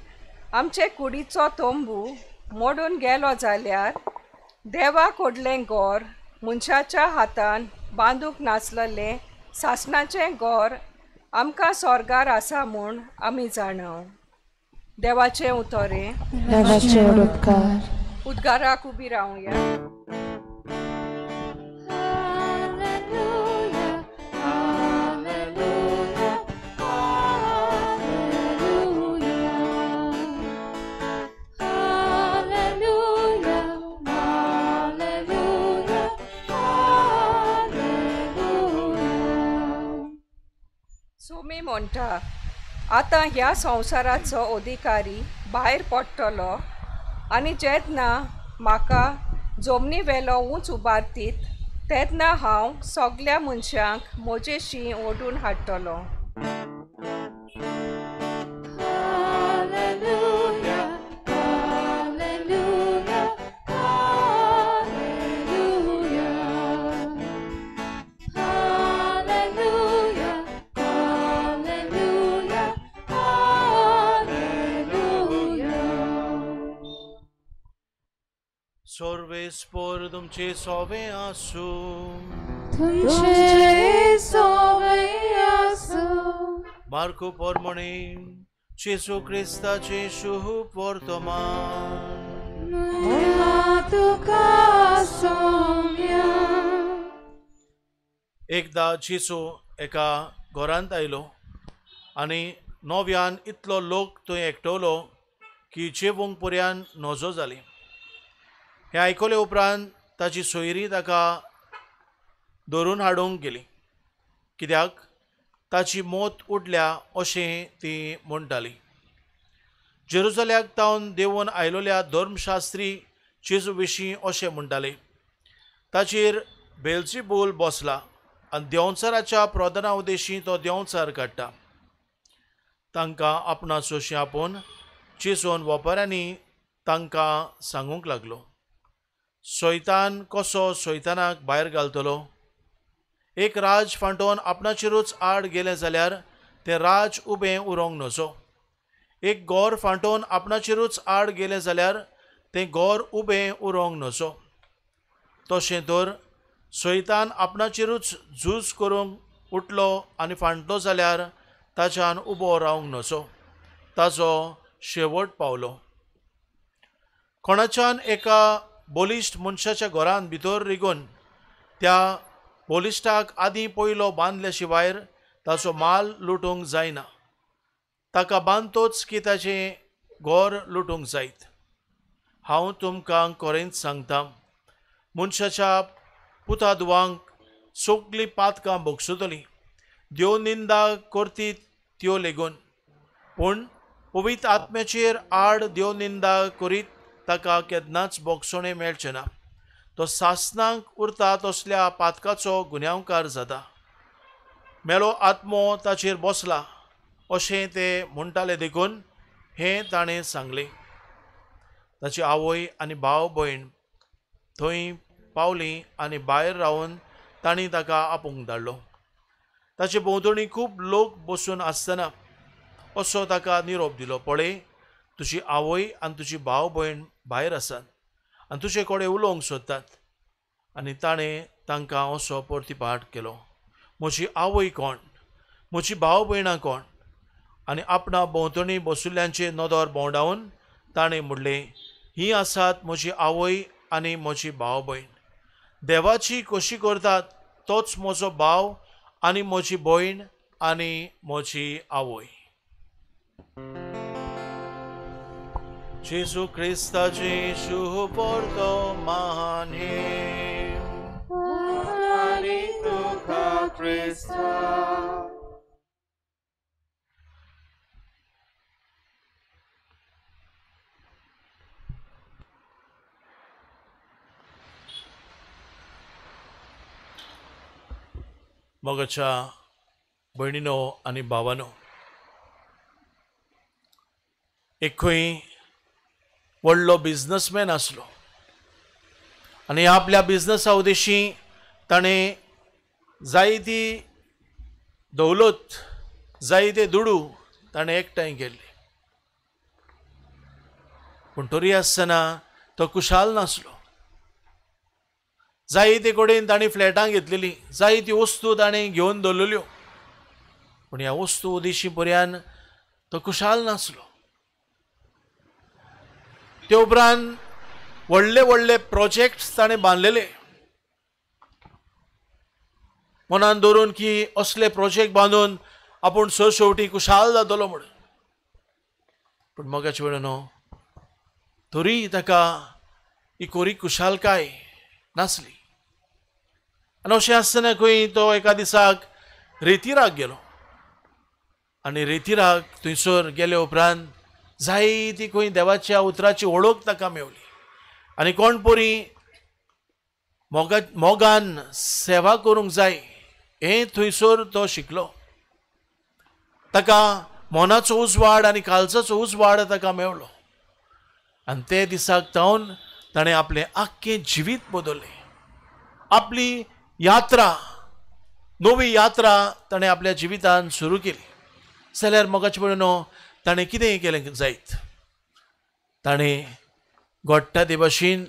आमचे कुडीचो तंबू मोडून गेलो जाल्यार देवा कडलें गोर मनशाच्या हातान बांदूंक नासलेलें सासणाचें गोर आमकां स्वर्गार आसा म्हूण आमी जाणा. देवाचें उतरें. देवाचे उपकार. उद्गाराक उबी रावया. सुमी म्हणटा, आतां ह्या संवसाराचो अधिकारी भायर पडटलो आनी जेन्ना म्हाका जमनी वेलो उंच उबारतीत तेन्ना हांव सगल्या मनशांक म्हजेशी ओडून हाडटलो. सर्वेस्पोर तुमचे सोवे आसूं. तुमचे सोवे आसूं. मार्को पोरमणे जेजू क्रिस्ताचे शुभ वर्तमान. महिमा तुका सोम्या. एकदा जेजू एका घरांत आयलो आनी नव्यान इतलो लोक थंय एकटवलो की जेवूंक पर्यान नजो जाली. हें आयकले उपरांत ताची सोयरी ताका धरून हाडूंक गेली, कित्याक ताची मोत उडल्या अशें ती म्हणटाली. जेरुजल्याक तावन देंवून आयलोल्या धर्मशास्त्री जेजू विशीं अशें म्हणटाले, ताचेर बेल्जीबूल बसला आनी देंवचाराच्या प्रधाना उदेशीं तो देंवचार काडटा. तांकां आपणाचोशी आपोवन जेजून वपाऱ्यांनी तांकां सांगूंक लागलो, सैतान कसो सैतानाक भायर घालतलो? एक राज फांटोवन आपणाचेरूच आड गेलें जाल्यार तें राज उबें उरोंक नजो. एक गोर फांटोवन आपणाचेरूच आड गेलें जाल्यार तें गोर उबें उरोंक नजो. तशें तर सैतान आपणाचेरूच झूज करूंक उठलो आनी फांटलो जाल्यार ताच्यान उबो रावंक नजो, ताचो शेवट पावलो. कोणाच्यान एका बलिश्ट मनशाच्या घरान भितर रिगून त्या बलिश्टाक आदीं पयलो बांदल्या शिवाय ताचो माल लुटूंक जायना. ताका बांदतोच की ताचें घर लुटूंक जायत. हांव तुमकां खरेंच सांगता, मनशाच्या पुता दुवांक सगळीं पातकां भोगसतलीं, देव निंदा करतीत त्यो लेगून, पूण पवित्र आत्म्याचेर आड देव निंदा करीत ताका केन्नाच भोगसणें मेळचें ना. तो सासणाक उरता तसल्या पातकाचो गुन्यांवकार जाता. मेलो आत्मो ताचेर बसला अशें ते म्हणटाले देखून हें ताणें सांगलें. ताची आवय आनी भाव भयण थंय पावलीं आनी भायर रावन तांणी ताका आपोवंक धाडलो. ताचे भोंवतणी खूब लोक बसून आसतना असो ताका निरोप दिलो, पळय तुजी आवय आनी तुजी भाव भयण भायर आसात आनी तुजे कडेन उलोवंक सोदतात. आनी ताणें तांकां असो प्रतिपाठ केलो, म्हजी आवय कोण, म्हजी भाव भयणां कोण? आनी आपणा भोंवतणी बसुल्ल्यांचे नदर भोंवडावन ताणें म्हणलें, ही आसात म्हजी आवय आनी म्हजी भाव भयण. देवाची कशी करतात तोच म्हजो भाव आनी म्हजी भयण आनी म्हजी आवय. जेजू क्रिस्ताचे शुभ वर्तमान. तुका क्रिस्ता. मोगाच्या भयणीनो आनी भावानो, एक खंय व्हडलो बिजनसमॅन आसलो आनी आपल्या बिजनसा उद्देशी ताणें जायती दौलत, जायते दुडू ताणें एकठांय केल्ले. पूण तरी आसतना तो खुशाल नासलो. जायते कडेन ताणें फ्लॅटां घेतलेलीं, जायती वस्तू ताणें घेवन दवरलेल्यो, पूण ह्या वस्तू उदेशी पर्यान तो खुशाल नासलो. ते उपरांत व्हडले व्हडले प्रोजेक्ट्स ताणें बांदलेले, मनान दवरून की असले प्रोजेक्ट बांदून आपूण स शेवटी खुशाल जातलो म्हणून. पूण मोगाचे भयणीनो, तरी ताका ही कोरी खुशालकाय नासली. आनी अशें आसतना खंय तो एका दिसाक रेतिराक गेलो आनी रेतिराक थंयसर गेले उपरांत जायती खंय देवाच्या उतराची वळख ताका मेवली आनी कोण परी मोगान सेवा करूंक जाय हें थंयसर तो शिकलो. ताका मनाचो उजवाड आनी काळजाचो उजवाड ताका मेवलो आनी ते दिसाक तावन ताणें आपलें आख्खें जिवीत बदल्लें. आपली यात्रा, नवी यात्रा ताणें आपल्या जिवितान सुरू केली. जाल्यार मोगाचे भयणीनो, ताणें कितें केलें जायत, ताणें घडटा ते भाशेन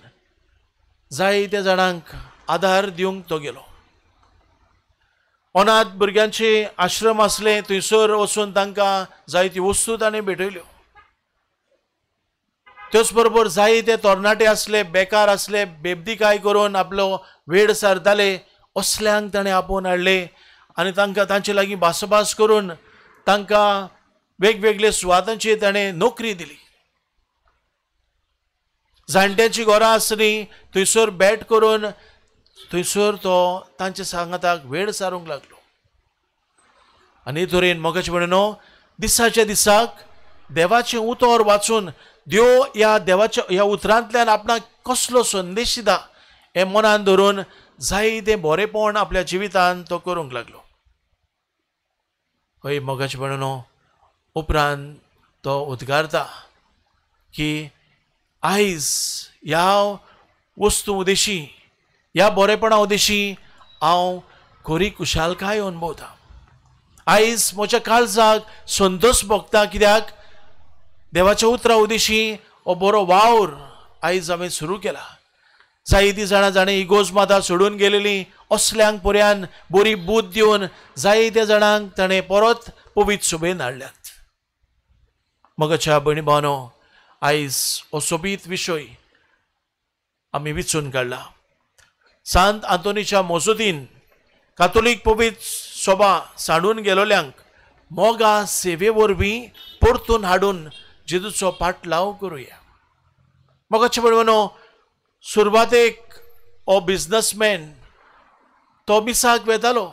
जायत्या जाणांक आदार दिवंक तो गेलो. अनाथ भुरग्यांचे आश्रम आसले थंयसर वचून तांकां जायती वस्तू ताणें भेटयल्यो. त्योच बरोबर जायते तरणाटे आसले, बेकार आसले, बेबदीकाय करून आपलो वेळ सारताले, असल्यांक ताणें आपोवन हाडले आनी तांकां तांचे लागीं भासाभास करून तांकां वेगवेगळे सुवातांचेर ताणें नोकरी दिली. जाणट्यांची घरां आसलीं थंयसर भेट करून थंयसर तो तांच्या सांगाताक वेळ सारूंक लागलो. आनी तरेन मोगाचे भयणीनो, दिसाच्या दिसाक देवाचें उतर वाचून देव ह्या देवाच्या ह्या उतरांतल्यान आपणाक कसलो संदेश दिता हें मनान धरून जायतें बरेंपण आपल्या जिवितान तो करूंक लागलो. हय मोगाचे भयणीनो, उपरांत तो उद्गारता की आयज ह्या वस्तू उदेशी, ह्या बरेपणा उदेशी हांव खरी खुशालकाय अनुभवता. आयज म्हज्या काळजाक संतोश भोगता, कित्याक देवाच्या उतरा उदेशी हो बरो वावर आयज हांवें सुरू केला. जायतीं जाणां जाणें इगोज माता सोडून गेलेली असल्यांक पर्यान बरी बूद दिवन जायत्या जाणांक ताणें परत पवित्र सभेन हाडल्यात. मोगाच्या भयणी भावानो, आयज हो सोबीत विशय आमी विचून काडला. सांत आंतोनीच्या मोजोदीन कातोलीक पवित्र सभा सांडून गेलोल्यांक मोगा सेवे वरवीं परतून हाडून जेजूचो पाटलाव करुया. मोगाचे भयणीनो, सुरवातेक हो बिजनसमॅन तो मिसाक वेतालो,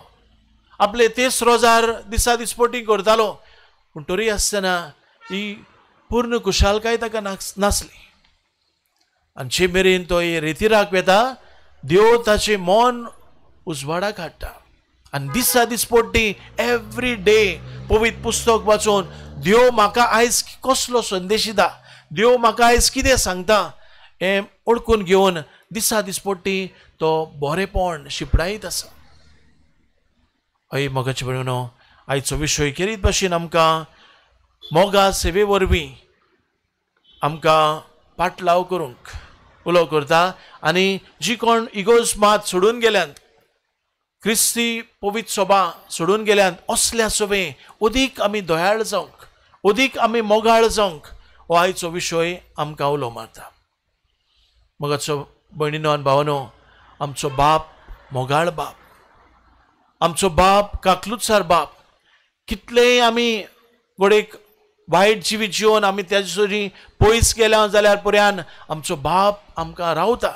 आपले तेच रोजार दिसा दिसपटी करतालो, पूण तरी आसतना ही पूर्ण खुशालकाय ताका नासली. आनी जे मेरेन तो रेतिराक वेता देव ताचें मन उजवाडाक हाडटा आनी दिसा दिसपट्टी एवरी डे पवित्र पुस्तक वाचून देव म्हाका आयज कसलो संदेश दिता, देव म्हाका आयज कितें सांगता हें ओळखून घेवन दिसा दिसपट्टी तो बरेंपण शिपडायत आसा. हय मोगाचे भयणीनो, आयचो विशय केरीत भाशेन आमकां मोगा सेवे वरवीं आमकां पाटलाव करूंक उलो करता आनी जी कोण इगोज मात सोडून गेल्यांत, क्रिस्ती पवित्र सभा सोडून गेल्यांत, असल्या सवे अदीक आमी दयाळ जावंक, अदीक आमी मोगाळ जावंक हो आयचो विशय आमकां उलो मारता. मोगाचो भयणीनो आनी भावानो, आमचो बाप मोगाळ बाप, आमचो बाप काकलुतसार बाप. कितलेय आमी घडयेक वायट जिवीत जिवन आमी तेजे सरी पयस गेल्या जाल्यार पर्यान आमचो बाप आमकां रावता,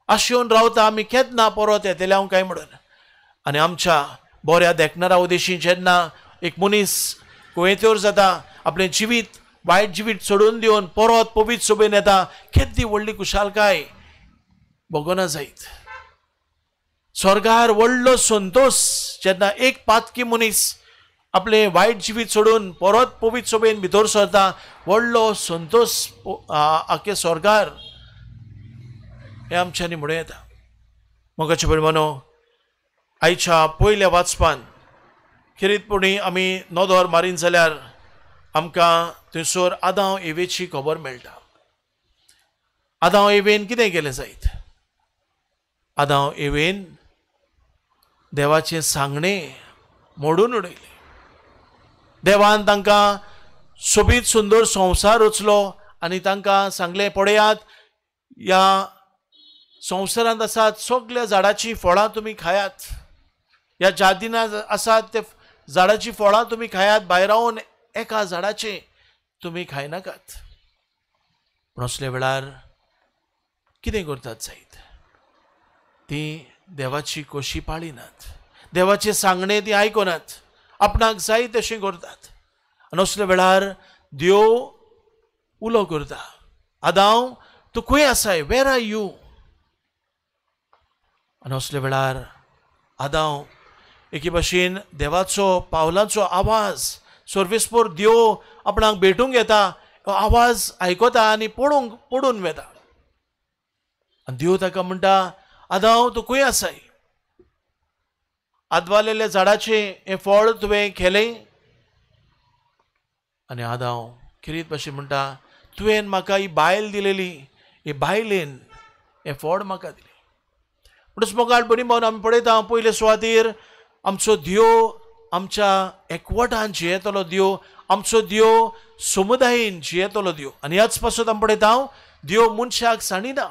आशेवन रावता आमी केन्ना परत येतले हांव काय म्हणून. आनी आमच्या बऱ्या देखणारा उदेशी जेन्ना एक मनीस कुवेंत्योर जाता, आपलें जिवीत वायट जिवीत सोडून दिवन परत पवित्र सभेन येता, केदी व्हडली खुशालकाय भोगना जायत. स्वर्गार व्हडलो संतोश जेन्ना एक पातकी मनीस आपलें वायट जिवीत सोडून परत पवित्र सभेन भितर सरता, व्हडलो संतोश आख्खे स्वर्गार हें आमच्यांनी म्हणूं येता. मोगाचे भयणो, आयच्या पयल्या वाचपान खेरीतपणी आमी नदर मारीन जाल्यार आमकां थंयसर आदांव एवेची खबर मेळटा. आदांव एवेन कितें केलें जायत? आदांव एवेन देवाचें सांगणें मोडून उडयलें. देवान तांकां सोबीत सुंदर संवसार रचलो आनी तांकां सांगलें, पळयात ह्या संवसारांत आसात सगल्या झाडाचीं फळां तुमी खायात, ह्या जादिना आसात ते झाडाचीं फळां तुमी खायात, भायरावन एका झाडाचें तुमी खायनाकात. पूण असल्या वेळार कितें करतात जायत? ती देवाची कोशी पाळिनात, देवाचें सांगणें ती आयकनात, आपणाक जाय तशें करतात. आनी असल्या वेळार देव उलो करता, आदांव तूं खंय आसाय, वेर are you? आनी असल्या वेळार आदांव एके भाशेन देवाचो पावलांचो आवाज, सर्वेस्पोर देव आपणाक भेटूंक येता आवाज आयकता आनी पडून वेता. आनी देव ताका म्हणटा, आदांव तूं खंय आसाय? आदवालेल्या झाडाचें हें फळ तुवें खेलें? आनी आदांव खेरीत भाशेन म्हणटा, तुवें म्हाका ही बायल दिलेली, ही बायलेन हें फळ म्हाका दिलें. म्हणटच मोगाळ बरी भावन आमी पळयता पयले सुवातेर आमचो देव आमच्या एकवटान जियेतलो देव, आमचो देव समुदायेन जियेतलो देव. आनी ह्याच पासत आमी पळयता देव मनशाक सांडिना,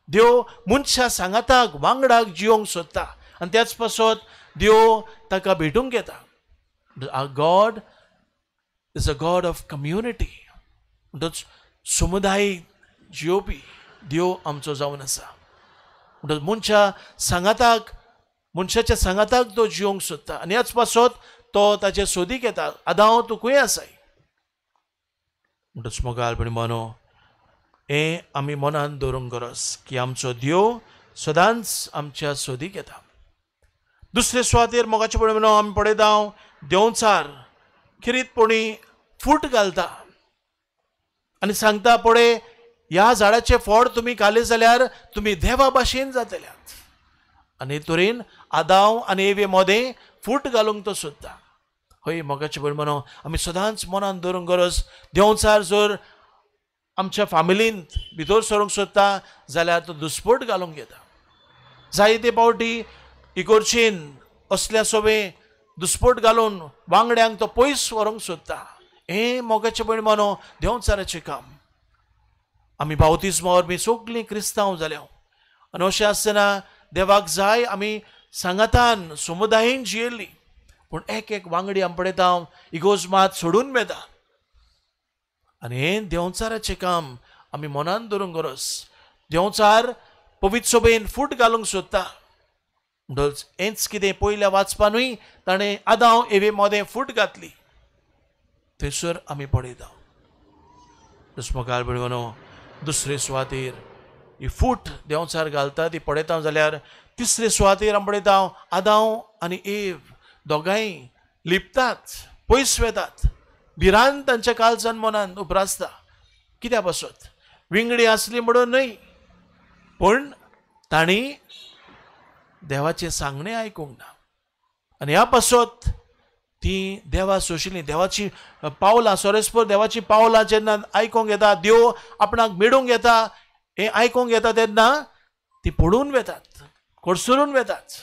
देव मनशा सांगाताक वांगडाक जियोंक सोदता आनी त्याच पासत देव ताका भेटूंक येता. Our God is a God of community. म्हणटच समुदाय जियोपी देव आमचो जावन आसा. म्हणटच मनशा सांगाताक, मनशाच्या सांगाताक तो जियोंक सोदता आनी ह्याच पासत तो ताचे सोदीक येता, आदांव तूं खंय आसाय? म्हणटच मोगाळ भयण भावांनो, हें आमी मनान दवरूंक गरज की आमचो देव सदांच आमच्या सोदीक येता. दुसरे सुवातेर मोगाचे भयण भावांनो आमी पळयता देंवचार खेरीतपणी फूट घालता आनी सांगता, पळय ह्या झाडाचें फळ तुमी खालें जाल्यार तुमी देवा भाशेन जातल्यात. आनी तरेन आदांव आनी एवे मदें फूट घालूंक तो सोदता. हय मोगाचे भयण भावांनो, आमी सदांच मनान दवरूंक गरज, देंवचार जर आमच्या फामिलींत भितर सरूंक सोदता जाल्यार तो दुस्पोट घालूंक येता. जायते पावटी इगोर्चेन असल्या सोबे दुस्पोट घालून वांगड्यांक तो पयस व्हरूंक सोदता. हें मोगाचे भयण भावांनो देंवचाराचें काम. आमी बावतिज्मा वरवीं सगळीं क्रिस्तांव जाल्या आनी अशें आसतना देवाक जाय आमी सांगातान समुदायेन जियेल्ली, पूण एक एक वांगडी आमी पळयता इगोर्ज मात सोडून वेता. आनी हें देंवचाराचें काम आमी मनान दवरूंक गरज. देंवचार पवित्र सभेन फूट घालूंक सोदता. म्हणटच हेंच कितें पयल्या वाचपानूय ताणें आदांव एवे मदें फूट घातली, थंयसर आमी पळयता. दुस्मकाळ भयणो, दुसरे सुवातेर ही फूट देंवचार घालता ती पळयता जाल्यार तिसरे सुवातेर आमी पळयता आदांव आनी एव दोगांय लिपतात, पयस वेतात, भिरांत तांच्या काळजान मनान उप्रासता. कित्या पासत? विंगडी आसली म्हणून न्हय, पूण तांणी देवाचें सांगणें आयकूंक ना आनी ह्या पासत ती देवा सोशिल्ली. देवाची पावलां, सोरेस्पर देवाची पावलां जेन्ना आयकूंक येता, देव आपणाक मेळूंक येता हें आयकूंक येता तेन्ना ती पडून वेतात, कडसरून वेतात.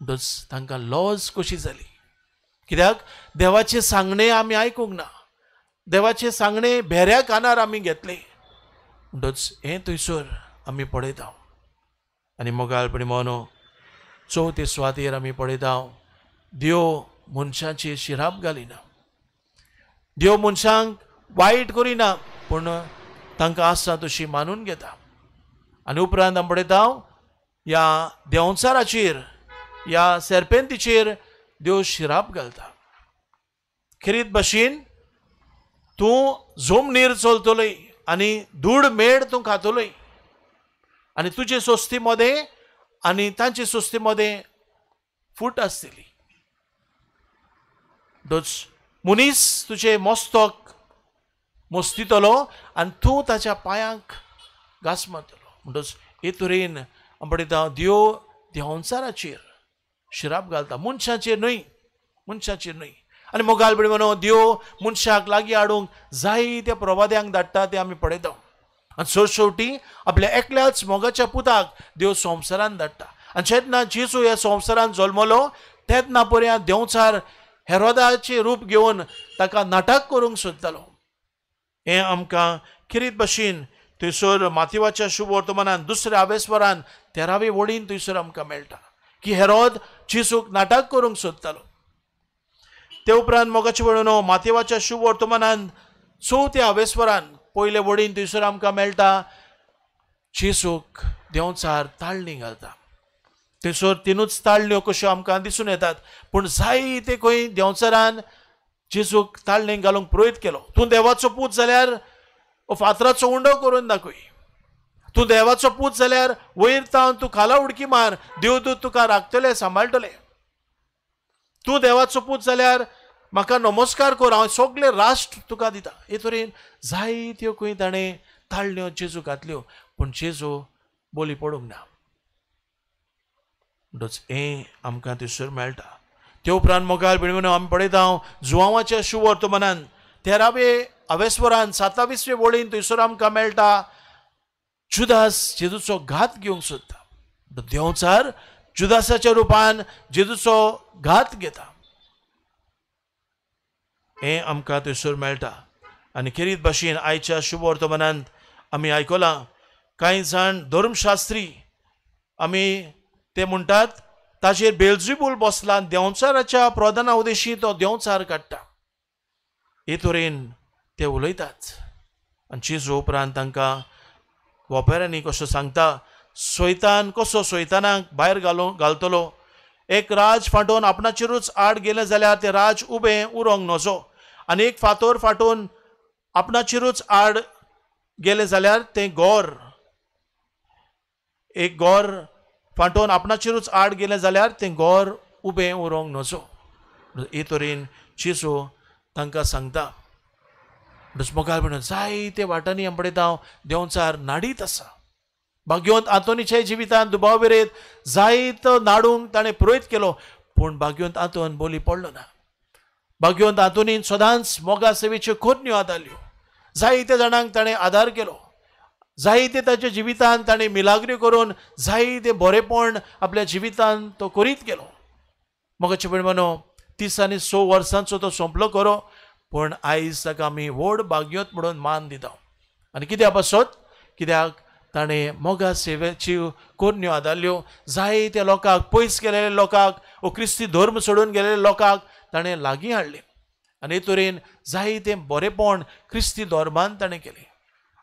म्हणटच तांकां लॉज कशी जाली, कित्याक देवाचें सांगणें आमी आयकूंक ना, देवाचें सांगणें भेऱ्या कानार आमी घेतलें. म्हणटच हें थंयसर आमी पळयता. आनी मोगाळ भयण भावांनो, चवथे सुवातेर आमी पळयता देव मनशाची शिराप घालिना, देव मनशांक वायट करिना, पूण तांकां आसा तशी मानून घेता. आनी उपरांत आमी पळयता ह्या देंवचाराचेर, ह्या serpentiचेर देव शिराप घालता. खेरीत भाशेन तूं जमनीर चलतलोय आनी धूड मेड तूं खातलोय आनी तुजे सोस्ती मदें आनी तांचे सुस्ती मदें फूट आसतली. डोच मनीस तुजे मस्तक मस्तितलो आनी तूं ताच्या पांयांक घास मारतलो. म्हणटच हे तरेन आमी पळयता देव देंवचाराचेर शिराप घालता, मनशाचेर न्हय, मनशाचेर न्हय. आनी मोगाल भयणी म्हणून देव मनशाक लागीं हाडूंक जायत्या प्रवाद्यांक धाडटा तें आमी पळयता. आनी सरशेवटी आपल्या एकल्याच मोगाच्या पुताक देव संवसारान धाडटा. आनी जेन्ना जेजू ह्या संवसारान जल्मलो तेन्ना पर्यंत देंवचार हेरोदाचें रूप घेवन ताका नाटक करूंक सोदतालो. हें आमकां खेरीत भशेन थंयसर माथेवाच्या शुभ वर्तमानान दुसऱ्या आवेस्वरान 13वे वळीन थंयसर आमकां मेळटा की हेरोद जेजूक नाटक करूंक सोदतालो. ते उपरांत मोगाचे भयणीनो माथेवाच्या शुभ वर्तमानान 4थ्या आवेस्वरान पयले वळीन थंयसर आमकां मेळटा जेजूक देंवचार ताळणी घालता. थंयसर 3 ताळण्यो कश्यो आमकां दिसून येतात, पूण जायते खंय देंवचारान जेजूक ताळणी घालूंक प्रयत्न केलो. तूं देवाचो पूत जाल्यार फातराचो उंडो करून दाखय, तूं देवाचो पूत जाल्यार वयर तावन तूं खाला उडकी मार, देवदूत तुका राखतले सांबाळटले, तूं देवाचो पूत जाल्यार म्हाका नमस्कार कर, हांव सगळे राष्ट्र तुका दिता. हे तरेन जायत्यो खंय ताणें ताळण्यो जेजू घातल्यो, पूण जेजू बोली पडूंक ना. म्हणटच हें आमकां थंयसर मेळटा. ते उपरांत मोगाल भयणीनो आमी पळयता जुवांवाच्या शुभ वर्तमानान 13वे आवेस्वरान 27वे वळीन थंयसर आमकां मेळटा जुदास जेजूचो घात घेवंक सोदता. देंवचार जुदासाच्या रुपान जेजूचो घात घेता, हें आमकां थंयसर मेळटा. आनी खेरीत भाशेन आयच्या शुभ वर्तमानांत आमी आयकलां कांय जाण धर्मशास्त्री आमी ते म्हणटात ताचेर बेलजिबूल बसला, देंवचाराच्या प्रधाना उदेशी तो देंवचार काडटा. हे तरेन ते उलयतात. आनी जेजू उपरांत तांकां वोपेरांनी कसो सांगता सैतान कसो सैतानाक भायर घालतलो. एक राज फाटोवन आपणाचेरूच आड गेलें जाल्यार तें राज उबें उरोंक नजो, आनी एक फातोर फाटोवन आपणाचेरूच आड गेलें जाल्यार तें गोर, एक गोर फाटोवन आपणाचेरूच आड गेलें जाल्यार तें गोर उबें उरोंक नजो. हे तरेन जेजू तांकां सांगता. मोगाल म्हणून जायते वाटांनी आमी पळयता देंवचार नाडीत आसा. भाग्यवंत आंतोनीच्या जिवितांत दुबाव विरेत जायतो नाडूंक ताणें प्रयत्न केलो, पूण भाग्यवंत आंतोन बोली पडलो ना. भाग्यवंत आंतोनीन सदांच मोगा सेवेच्यो कोरण्यो आदारल्यो, जायते जाणांक ताणें आदार केलो, जायते ताच्या जिवितांत ताणें मिलाग्री करून जायते बरेपण आपल्या जिवितांत तो करीत गेलो. मोगाचे भयणीनो 30 आनी 6 वर्सांचो तो सोंपलो खरो, पूण आयज ताका आमी व्हड भाग्यवंत म्हणून मान दिता. आनी कित्या पासत? कित्याक ताणें मोगा सेवेची कोरण्यो आदारल्यो, जायत्या लोकांक पयस गेलेल्या लोकांक वो क्रिस्ती धर्म सोडून गेलेल्या लोकांक ताणें लागीं हाडलें. आनी हे तरेन जायतें बरेपण क्रिस्ती धर्मान ताणें केलें.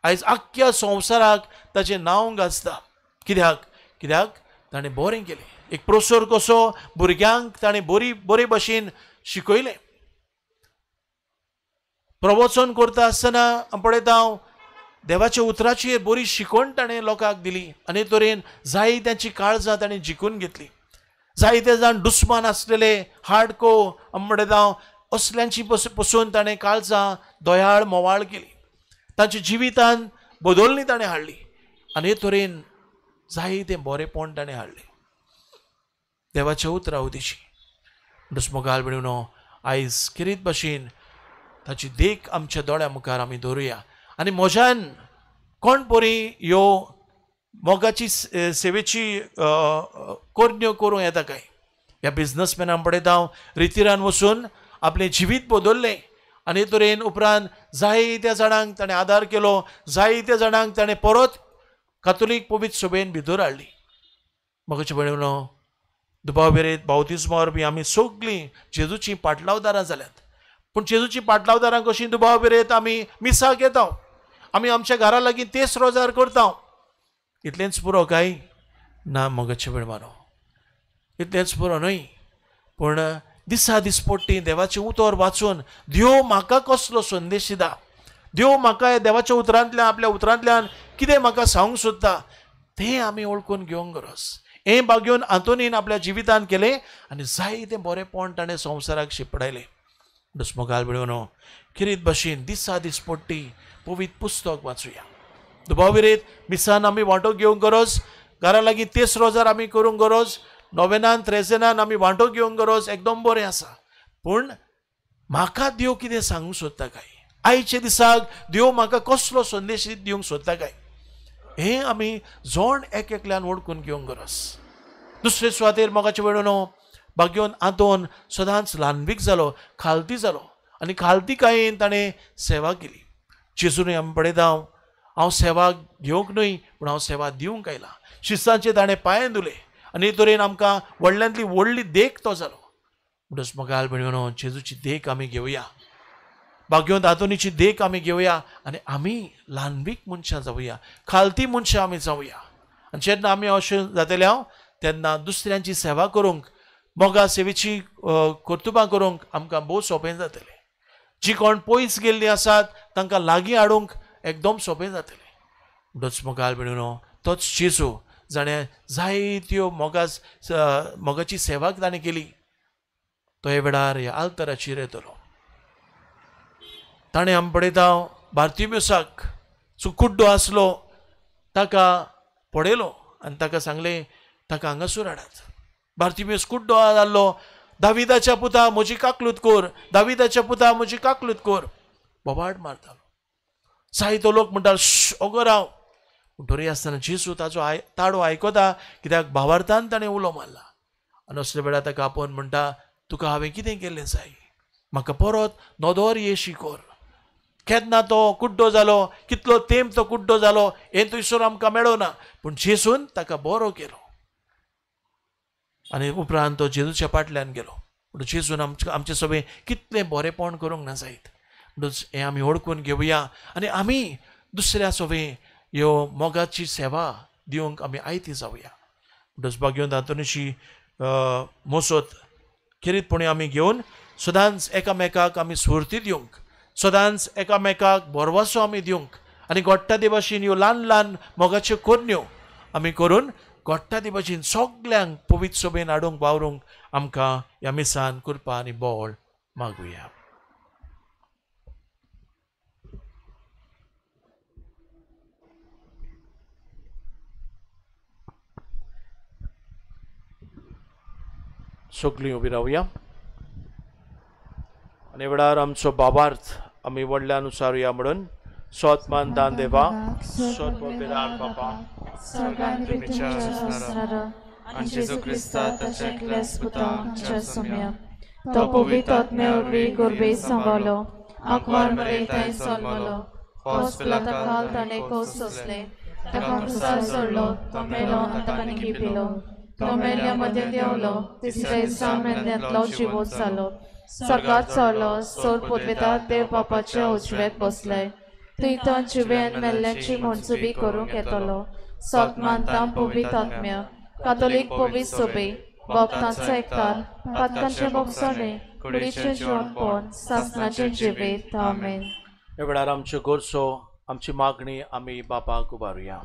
आयज आख्ख्या संवसाराक ताचें नांव गाजता. कित्याक? कित्याक ताणें बरें केलें. एक प्रोसोर कसो भुरग्यांक ताणें बरी बरे भशेन शिकयलें. प्रवचन करता आसतना आमी पळयता देवाच्या उतराचेर बरी शिकवण ताणें लोकांक दिली आनी तरेन जायत्यांची काळजां ताणें जिखून घेतली. जायते जाण दुस्मान आसलेले हाडको आमी पळयता असल्यांची पसून ताणें काळजां दयाळ मोवाळ केली, तांच्या जिवितान बदलणी ताणें हाडली आनी हे तरेन जायतें बरेपण ताणें हाडलें देवाच्या उतरा उदेशी. दुस्मोगाल भयणीनो आयज खेरीत भाशेन ताची देख आमच्या दोळ्या मुखार आमी दवरुया आनी म्हज्यान कोण परी ह्यो मोगाची सेवेची करण्यो करूं येता काय? ह्या बिजनसमॅनान पळयता हांव रितीरान वचून आपलें जिवीत बदल्लें आनी तरेन उपरांत जायत्या जाणांक ताणें आदार केलो, जायत्या जाणांक ताणें परत कातोलीक पवित्र सभेन भितर हाडली. मोगाचे भयणीनो दुबाव बेरेत बावतिज्मा वरवीं आमी सगळीं जेजूचीं पाटलावदारां जाल्यात, पूण जेजूचीं पाटलावदारां कशीं दुबाव बेरेत आमी मिसाक येता, आमी आमच्या घरा लागीं तेच रोजार करता. इतलेंच पुरो काय ना मोगाचे भयणीनो, इतलेंच पुरो न्हय, पूण दिसा दिसपट्टी देवाचें उतर वाचून देव म्हाका कसलो संदेश दिता, देव म्हाका देवाच्या उतरांतल्यान आपल्या उतरांतल्यान कितें म्हाका सांगूंक सोदता तें आमी वळखून घेवंक गरज. हें बागेवन आंतोनीन आपल्या जिवितान केलें आनी जायतें बरेंपण ताणें संवसाराक शिंपडायलें. दुस्मोगाल भयणीनो, खेरीत भाशेन दिसा दिसपट्टी पवित्र पुस्तक वाचुया. दुबाव विरेत मिसान आमी वांटो घेवंक गरज, घरा लागीं तेस रोजार आमी करूंक गरज, नोवेनान त्रेजेनान आमी वांटो घेवंक गरज, एकदम बरें आसा. पूण म्हाका देव कितें सांगूंक सोदता काय, आयच्या दिसाक देव म्हाका कसलो संदेश दिवंक सोदता काय, हें आमी जण एक एकल्यान वळखून घेवंक गरज. दुसरे सुवातेर मोगाचे भयणीनो, बागेवन आंतोन सदांच ल्हानवीक जालो, खालती जालो आनी खालतीकायेन ताणें सेवा केली. जेजूनय आमी पळयता, हांव सेवा घेवंक न्हय पूण हांव सेवा दिवंक आयला. शिस्तांचे ताणें पांय धुले आनी हे तरेन आमकां व्हडल्यांतली व्हडली देख तो जालो. म्हणटच मोगाल भयणीनो, जेजूची देख आमी घेवया, बागेवन आंतोनीची देख आमी घेवया आनी आमी ल्हानवीक मनशां जावया, खालती मनशां आमी जावया. आनी जेन्ना आमी अशें जातले हांव तेन्ना दुसऱ्यांची सेवा करूंक, मोगा सेवेची कर्तुबां करूंक आमकां भोव सोंपें जातलें. जी कोण पयस गेल्लीं आसात तांकां लागीं हाडूंक एकदम सोंपें जातलें. म्हणटच मोगाल भयणीनो, तोच जेजू जाणें जायत्यो मोगाची सेवा ताणें केली, तो हे वेळार ह्या आल्तराचेर येतलो. ताणें आमी पळयता बार्तिम्योसाक जो कुड्डो आसलो ताका पळयलो आनी ताका सांगलें, ताका हांगासूर हाडात. बार्तिम्योस कुड्डो जाल्लो, दाविदाच्या पुता म्हजी काकलूत कर, दाविदाच्या पुता म्हजी काकलूत कर, बोबाट मारतालो. जायतो लोक म्हणटालो, ओगो राव. पूण तरी आसतना जेजू ताचो ताळो आयकता, कित्याक भावार्थान ताणें उलो मारला. आनी असल्या वेळार ताका आपोवन म्हणटा, तुका हांवें कितें केल्लें जाय, म्हाका परत नदर येशी कर. केन्ना तो कुड्डो जालो, कितलो तेंप तो कुड्डो जालो हें थंयसर आमकां मेळना, पूण जेजून ताका बरो केलो. आनी उपरांत तो जेजूच्या फाटल्यान गेलो. पूण जेजून आमचें सगळें कितलें बरेंपण करूंक ना जायत. म्हणटच हें आमी वळखून घेवया आनी आमी दुसऱ्या सगळें ह्यो मोगाची सेवा दिवंक आमी आयती जावया. म्हणटच बागेवन आंतोनीची मोसत खेरीतपणी आमी घेवन सदांच एकामेकाक आमी स्फूर्ती दिवंक, सदांच एकामेकाक भरवसो आमी दिवंक आनी गोडटा देवाशीन ह्यो ल्हान ल्हान मोगाच्यो करण्यो आमी करून गोडटा देवाशीन सगल्यांक पवित्र सोबेन हाडूंक वावरूंक आमकां ह्या मिसान कृपा आनी बळ मागुया. सगळीं उबी रावया आनी वेळार आमचो बाबार्थ आमी व्हडल्यान उचारुया म्हणून सोत मानतान देवा, सोत पवित्र बापा, आनी जेजू क्रिस्ता ताच्या एकल्याच पुता आमच्या सोम्या, तो पवित्र आत्म्या वरवीं गोरवे सांबाळलो, आंकवार मरेताय जल्मलो, कोस पिलाता ताणें कोस सोंसलें, ताका क्रुसार सोडलो, तो मेलो आनी ताका निकिपिलो, तो मेल्ल्या मदें देंवलो, तिसऱ्या दिसा मेल्ल्यांतलो जिवोत जालो, स्वर्गात चडलो, सोर पुर्वेता देव बापाच्या उजव्यात बसले, थंय तो जिवे आनी मेल्ल्यांची मनसुबी करूंक येतलो. सोत मानता पवित्र आत्म्या, कातोलीक पवित्र सोबे, भक्तांचो एकतार, पातकांचें भोगसणें, कुडीचें जिवनपण, सासणाचें जिवीत. आमेन. ह्या वेळार आमच्यो गरजो, आमची मागणी आमी बापाक उबारुया.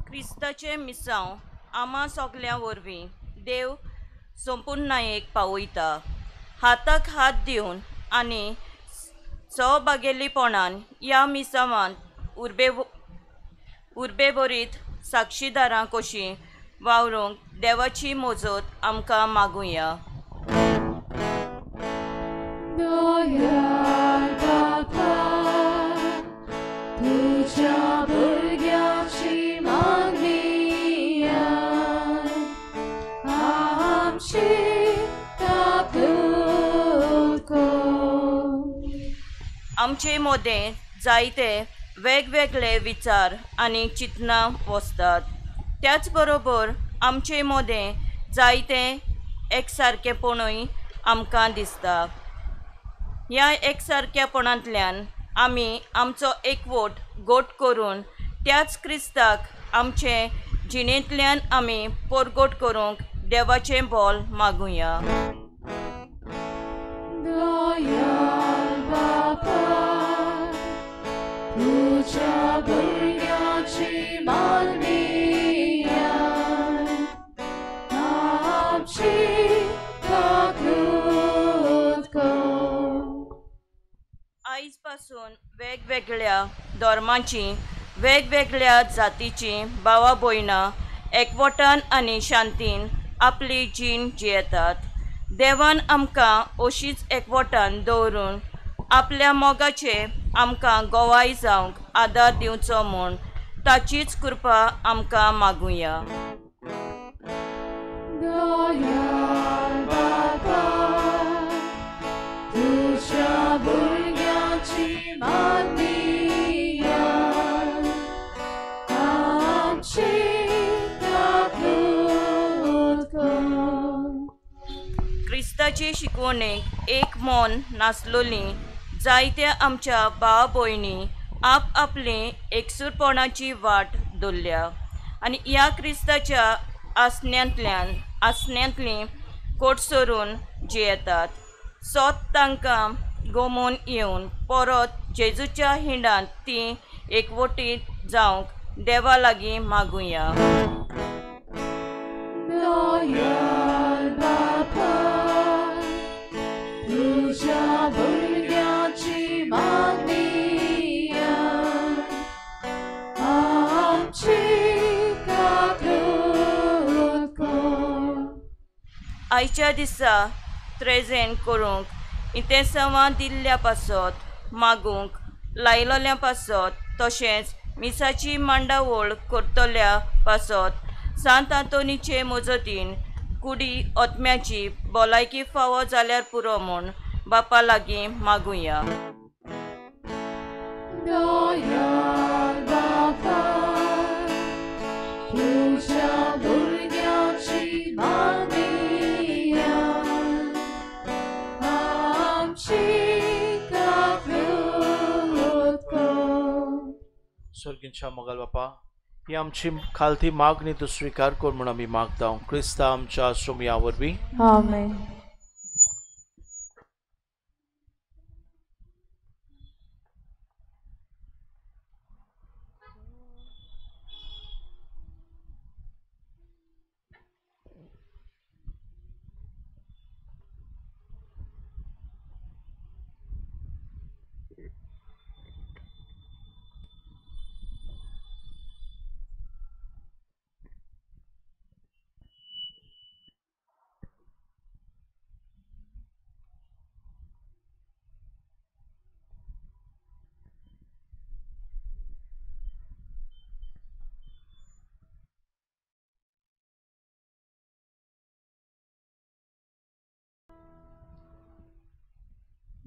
क्रिस्ताचें मिसांव आमा सगल्यां वरवीं देव संपुर्णायेक पावयता. हाताक हात दिवन आनी सहभागेलीपणान ह्या मिसांवांत उर्बेभरीत साक्षीदारां कशीं वावरूंक देवाची मजत आमकां मागुया. दयाळ बापा, तुज्या भुरग्याची मागणी आमची काकूट कर. आमचे मदें जायते वेगवेगळे विचार आनी चिंतनां वसतात, त्याच बरोबर आमचे मदें जायते एकसारकेपणूय आमकां दिसता. ह्या एकसारकेपणांतल्यान आमी आमचो एकवट घट करून त्याच क्रिस्ताक आमचे जिणेंतल्यान आमी परगट करूंक देवाचें बोल मागुया. दयाळ बापा, भुरग्यांची मागणी आमची काकूत कर. आयज पासून वेगवेगळ्या धर्माची वेगवेगळ्या जातीची भावा भयणां एकवटान आनी शांतीन आपली जीण जियेतात. देवान आमकां अशीच एकवटान दवरून आपल्या मोगाचे आमकां गोवाय जावंक आदार दिवचो म्हूण ताचीच कृपा आमकां मागुया. दयाळ बापा, तुज्या भुरग्यांची मागणी आमची काकूत कर. क्रिस्ताचे शिकवणेक एक मन नासलोली जायत्या आमच्या भाव भयणी आप आपली एकसूरपणाची वाट धरल्या आनी ह्या क्रिस्ताच्या आसण्यांतली कोटसरून जियेतात. सोत तांकां गोमून येवन परत जेजूच्या हिंडांत ती एकवटीत जावंक देवा लागीं मागुया. दयाळ बापा, तुज्या भुरग्यांची मागणी आमची काकूत कर. आयच्या दिसा त्रेजेन करूंक इतेसांवां दिल्ल्या पासत मागूंक लायलोल्या पासत तशेंच मिसाची मांडावळ करतल्या पासत सांत आंतोनीचे मजतीन कुडी आत्म्याची भलायकी फावो जाल्यार पुरो म्हूण बापा लागीं मागुया. दयाळ बापा, तुज्या भुरग्यांची मागणी आमची काकूत कर. सर्गींच्या मोगाल बापा, ही आमची खालती मागणी तूं स्विकार कर म्हूण आमी मागता क्रिस्ता आमच्या सोमया वरवीं. आमेन.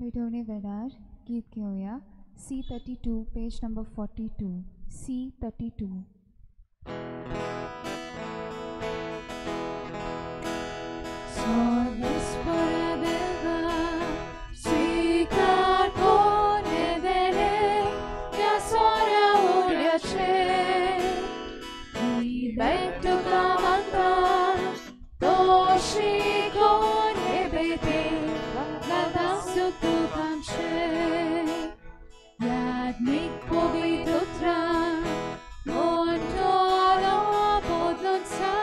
भेटवणे वेळार गीत घेवया C32 page number 42 C32. स्वीकार कोणे देणे त्या सोऱ्या उड्याचे ही भेट तुका मागता तोशी कोणे बेते Yadnik povitotra, montolo podlonsa,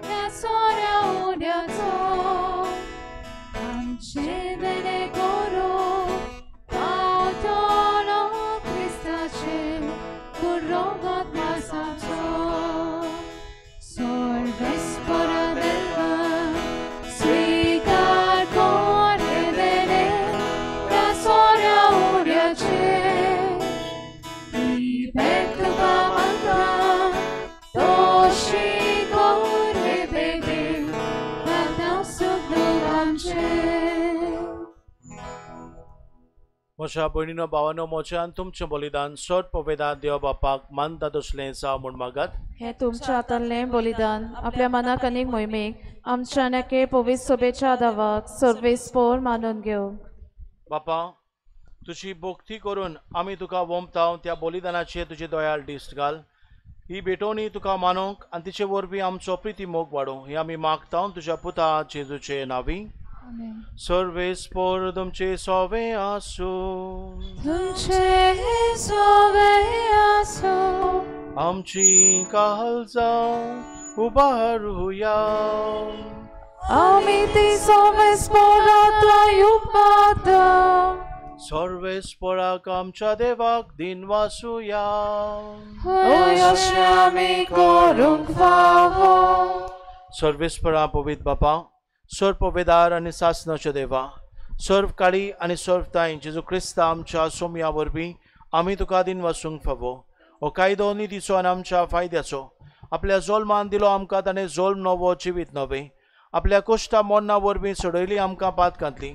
la sora uniato, amcevene coro, pautolo Cristace, currogot masato, sorves pora belva, स्वीकार कोणे देणे त्या सोऱ्या उड्याचे ही भेट तुका मागता तोशी कोणे बेगीन आतां सुख आमचें. म्हज्या भयणीनो भावानो, म्हजें आनी तुमचें बलिदान सोद पवेदा देव बापाक मानता तसलें जावं म्हूण मागात. हे तुमच्या हातांतलें बलिदान आपल्या मनाक आनी मोहिमेक आमच्या आनी एके पवित्र सभेच्या दावाक सर्वेस्पोर मानून घेवं. बापा, तुजी भक्ती करून आमी तुका वोमता त्या बलिदानाचेर तुजी दयाळ दिश्ट घाल. ही भेटवणी तुका मानूंक आनी तिचे वरवीं आमचो प्रिती मोग वाडूं हें आमी मागता तुज्या पुता जेजूचे नांवी. सर्वेस्पोर तुमचे सोवे आसूं. तुमचे सोवे आसूं. आमची काळजां उबारुया. आमी ती सर्वेस्पराक युपाता. सर्वेस्पराक आमच्या देवाक दिनवासुया. हय अशें आमी करूंक फावो. सर्वेस्परा पवित्र बापा, सर्व पवेदार आनी सासनाच्या देवा, सर्व काळी आनी सर्व ताई जेजू क्रिस्ता आमच्या सोमया वरवीं आमी तुका दिनवासूंक फावो. हो कायदो नितीचो आनी आमच्या फायद्याचो आपल्या जोल्मान दिलो आमकां, ताणें जोल्म नवो जिवीत नवें आपल्या कोश्टा मोन्ना वरवीं सोडयली आमकां पातकांतली,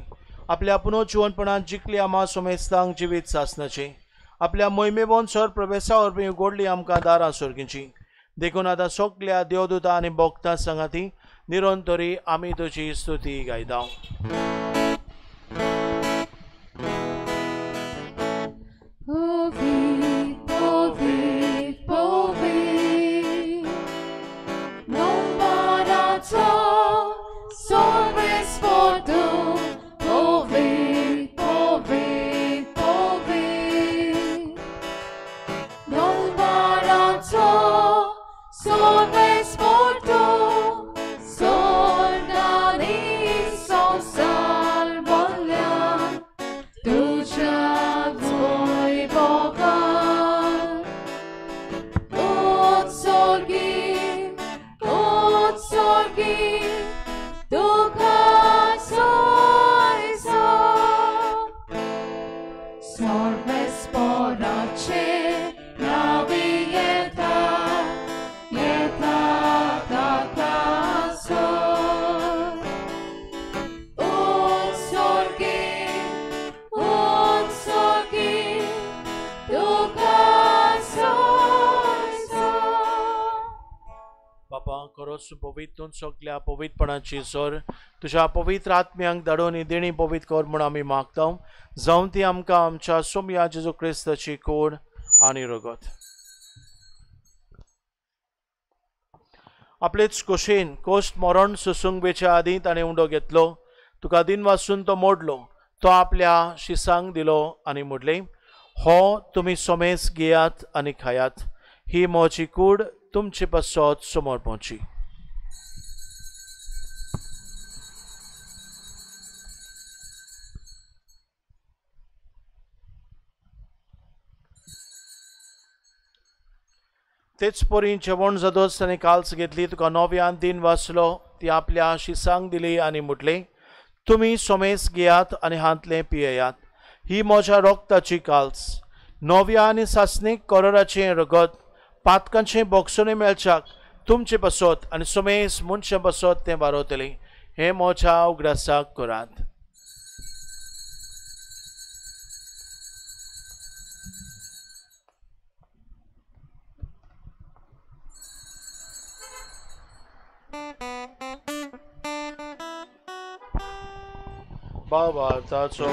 आपल्या पुनर्जिवनपणान जिखली आमा सोमेस्तांक जिवीत सासनाचें, आपल्या मोहिमेवन सर प्रवेशा वरवीं उगडली आमकां दारां सोर्गींची. देखून आतां सगल्या देवदूता आनी भक्तां सांगाती निरंतरी आमी तुजी स्तुती गायता. पवित्र सगल्या पवित्रपणाची सर तुज्या पवित्र आत्म्यांक धाडून ही देणी पवित्र कर म्हूण आमी मागता, जावं ती आमकां आमच्या सोमया जेजू क्रिस्ताची कोड आनी रगत. आपलेच कोशेन कोश्ट मरण सोसूंक वेच्या आदीं ताणें उंडो घेतलो, तुका दिनवासून तो मोडलो, तो आपल्या शिसांक दिलो आनी म्हणलें, हो तुमी सोमेस घेयात आनी खायात, ही म्हजी कूड तुमचे पासत समोर पोवची. तेच परी जेवण जातच ताणें काल्स घेतली, तुका नव्यान दिन वाचलो, ती आपल्या शिसांक दिली आनी म्हटलें, तुमी सोमेस घेयात आनी हांतलें पियेयात, ही म्हज्या रोगताची काल्स, नव्या आनी सासणीक करोराचें रगत, पातकांचें बोगसणें मेळच्याक तुमचे पासत आनी सोमेस मनशां पासत तें वारवतलें, हें म्हज्या उगडासाक करात. बाबाचो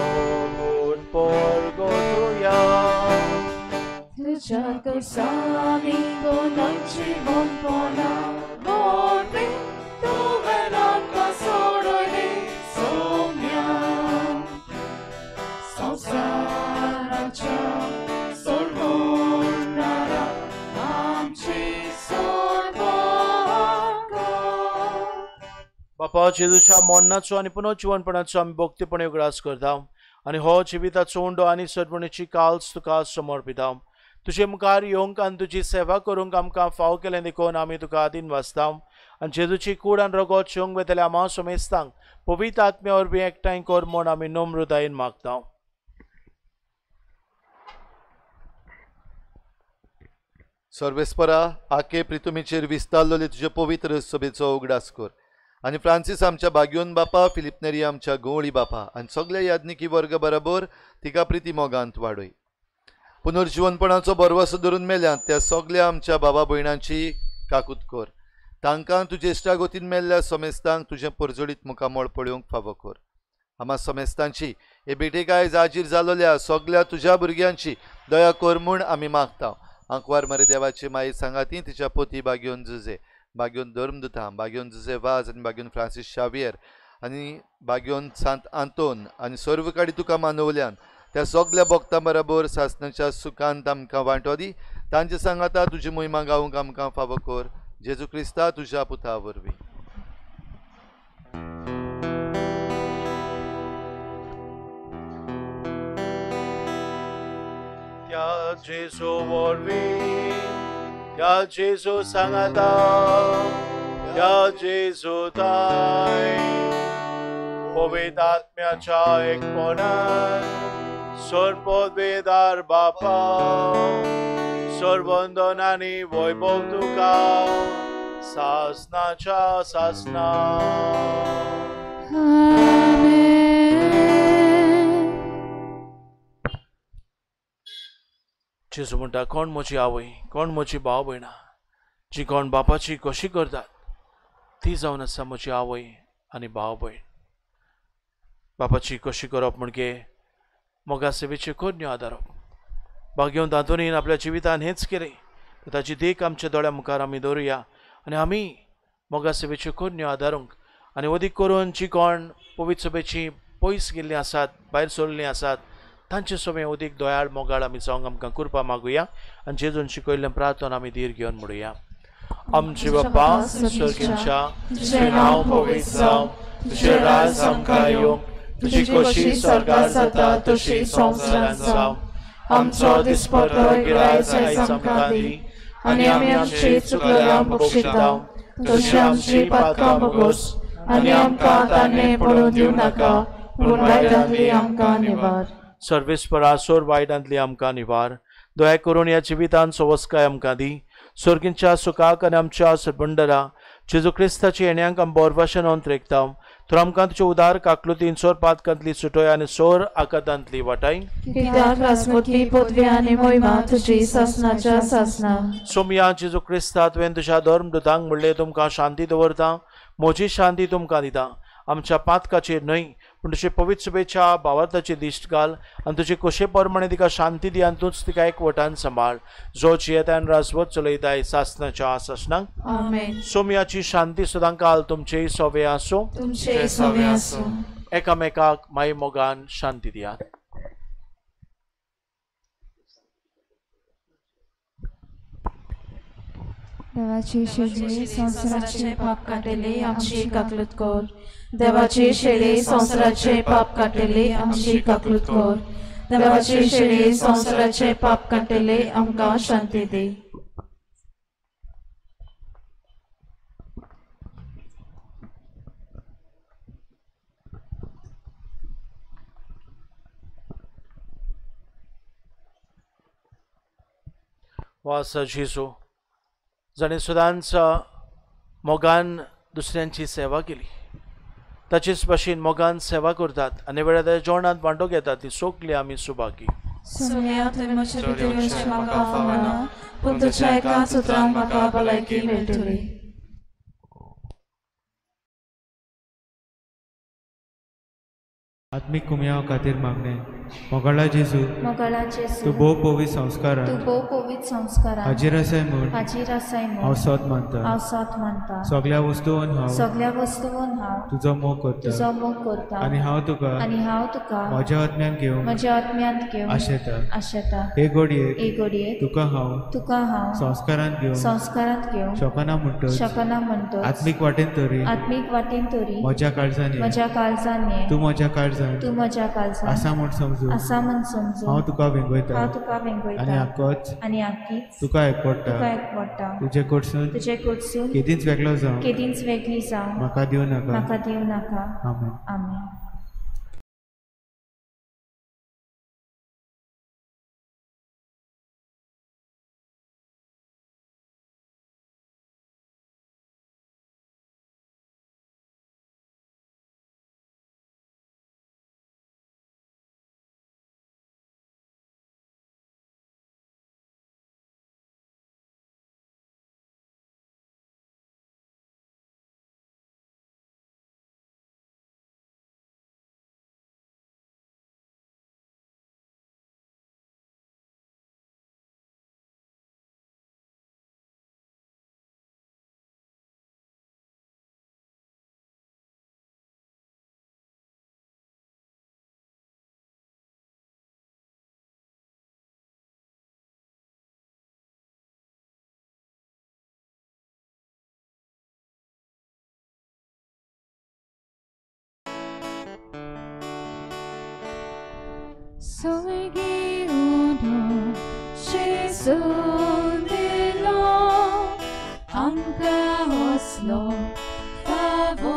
गुण परगटुया, तुज्या कोसांनी कोणाची बोनपणा वरवीं तुवें आमकां सोडयली सोम्या, संवसाराच्या सोडवणारा आमची सोडवण कर. बापा जेजूच्या मरणाचो आनी पुनर्जिवनपणाचो आमी भक्तीपणे उगडास करता आनी हो जिविताचो उंडो आनी सरपणेची काल्स तुका समर्पिता. तुजे मुखार येवंक आनी तुजी सेवा करूंक आमकां फाव केलें देखून आमी तुका दिनवासता आनी जेजूची कूड आनी रगत जेवंक वेतल्या आमा सोमेस्तांक पवित्र आत्म्या वरवीं एकठांय कर म्हूण आमी नम्रतायेन मागता. सर्वेस्परा आके प्रितुमीचेर विस्तारलेले तुजे पवित्र सभेचो उगडास कर आनी फ्रांसीस आमच्या बाग्योन बापा, फिलिप नेरी आमच्या गवळी बापा आनी सगल्या याज्ञिकी वर्ग बराबर तिका प्रिती मोगांत वाडय. पुनर्जिवनपणाचो भरवसो धरून मेल्यात त्या सगल्या आमच्या बाबा भयणांची काकूत कर, तांकां तुजे इश्टागतीन मेल्ल्या समेस्तांक तुजें परजळीत मुखामळ पळोवंक फावो कर. आमा समेस्तांची हे भेटेक आयज हाजीर जालोल्या सगल्या तुज्या भुरग्यांची दया कर म्हूण आमी मागता. आंकवार मरे देवाची माई सांगाती तिच्या पोती बाग्योन जुजे, बाग्योन धर्मदुता, बाग्योन जुजे वाज आनी बाग्योन फ्रांसीस शावियर आनी बाग्योन सांत आंतोन आनी सर्व काडी तुका मानवल्यान त्या सगल्या भक्तां बराबर सासणाच्या सुखांत आमकां वांटो दी. तांचे सांगाता तुजी मोहिमा गावंक आमकां फावो कर, जेजू क्रिस्ता तुज्या पुता वरवीं. त्या जेजू वरवीं, त्या जेजू सांगाता, त्या जेजू ताय पवित्र आत्म्याच्या एकपणान सर्ववेदार बापा सर्वंदन आनी वैभव तुका सासनाच्या सासना. जेजू म्हणटा, कोण म्हजी आवय, कोण म्हजी भाव भयणां, जी कोण बापाची कशी करतात ती जावन आसा म्हजी आवय आनी भाव भयण. बापाची कशी करप म्हणजे मोगा सेवेचे करण्यो आदारप. भाग्यवंत आंतोनीन आपल्या जिवितान हेंच केलें, तर ताची देख आमच्या दोळ्या मुखार आमी दवरुया आनी आमी मोगा सेवेच्यो करण्यो आदारूंक आनी अदीक करून जी कोण पवित्र सभेची पयस गेल्लीं आसात, भायर सरलीं आसात, तांचे समें अदीक दयाळ मोगाळ आमी जावंक आमकां कृपा मागुया आनी जेजून शिकयल्लें प्रार्थना आमी धीर घेवन म्हणुया. आमचे बापा सर्गीच्या, तुजें नांव पवित्र जावं, तुजें राज आमकां येवं, तुजी खोशी स्वर्गार जाता तशी संवसारांत जावं. आमचो दिसपट्टो गिरायक आयज आमकां दी आनी आमी आमची चुकल्यांक बक्षिता तशी आमची पातकां बगोस आनी आमकां ताणें पडून दिवं नाका, पूण वायटांतली आमकां निवार. सर्वेस्परा सोर वायटांतली आमकां निवार. दया करून ह्या जिवितान सवस्काय आमकां दी, सर्गींच्या सुखाक आनी आमच्या सरबंडरा जेजू क्रिस्ताची येण्यांक आम बोरवाशेन अंतरेकता. तर आमकां तुजे उदार काकलुतीन सोर पातकांतली सुटोय आनी सोर आकातांतली वाटाय. कित्याक राजमती पदवी आनी मोहिमा तुजी सासनाच्या सासना. सोमया जेजू क्रिस्ता, तुवें तुज्या धर्मदूतांक म्हणलें, तुमकां शांती दवरता, म्हजी शांती तुमकां दिता. आमच्या पातकाचेर न्हय पूण तुजे पवित्र सभेच्या भावार्थाची दिश्ट घाल आनी तुजे खोशे प्रमाणे तिका शांती दी आनी तूंच तिका एकवटान सांबाळ, जो जियेता आनी राजवत चलयताय सासनाच्या सासनाक. आमेन. सोमयाची शांती सदांकाल तुमचेय सोवे आसूं, तुमचेय सोवे आसूं. एकामेकाक माय मोगान शांती दियात. देवाची शेळी संवसाराचे पाप काडटले आमची काकलूत कर. देवाची शेळी संवसाराचे पाप काडटले आमची काकलूत कर. देवाची शेळी संवसाराचे पाप काडटले आमकां शांती दी. वास जेजू, जाणें सदांच मोगान दुसऱ्यांची सेवा केली, ताचेच भाशेन मोगान सेवा करतात आनी वेळार ताच्या जेवणांत वांटो घेतात ती सगळी आमी सुभागी. सोम्या, तुवें म्हजे भितर येवचें म्हाका फावना, पूण तुज्या एका सुत्रान म्हाका भलायकी मेळटली. आत्मीक कुमयाव खातीर मागणें. मोगाळा जेजू, मोगाळा जेजू, तूं भोव पवित्र संस्कारान, तूं भोव पवित्र संस्कारान हाजीर आसाय म्हूण, हाजीर आसाय म्हूण हांव सत मानता, हांव सत मानता. सगळ्या वस्तून हांव, सगळ्या वस्तून हांव तुजो मोग करता, तुजो मोग करता. आनी हांव तुका, आनी हांव तुका म्हज्या आत्म्यान घेवंक, म्हज्या आत्म्यांत घेवंक आशेता, आशेता. हे घडयेक, हे घडयेक तुका हांव, तुका हांव संस्कारांत घेवंक, संस्कारांत घेवंक शकना म्हणटच, शकना म्हणटच, आत्मीक वाटेन तरी, आत्मीक वाटेन तरी म्हज्या काळजान, म्हज्या काळजान, तूं म्हज्या काळजान, तूं म्हज्या काळजान आसा म्हूण समजून, आसा म्हूण समजून हांव तुका वेंगयता, हांव तुका वेंगयता. आनी आकोच, आनी आकीच तुका एकवटा, तुका एकवटा. तुजे कडसून, तुजे कडसून केदींच वेगळो जावं, केदींच वेगळी जावं म्हाका दिवं नाका, म्हाका दिवं नाका. आमेन. आमेन. स्वर्गी उनो जेजून दिलो आमकां असलो फावो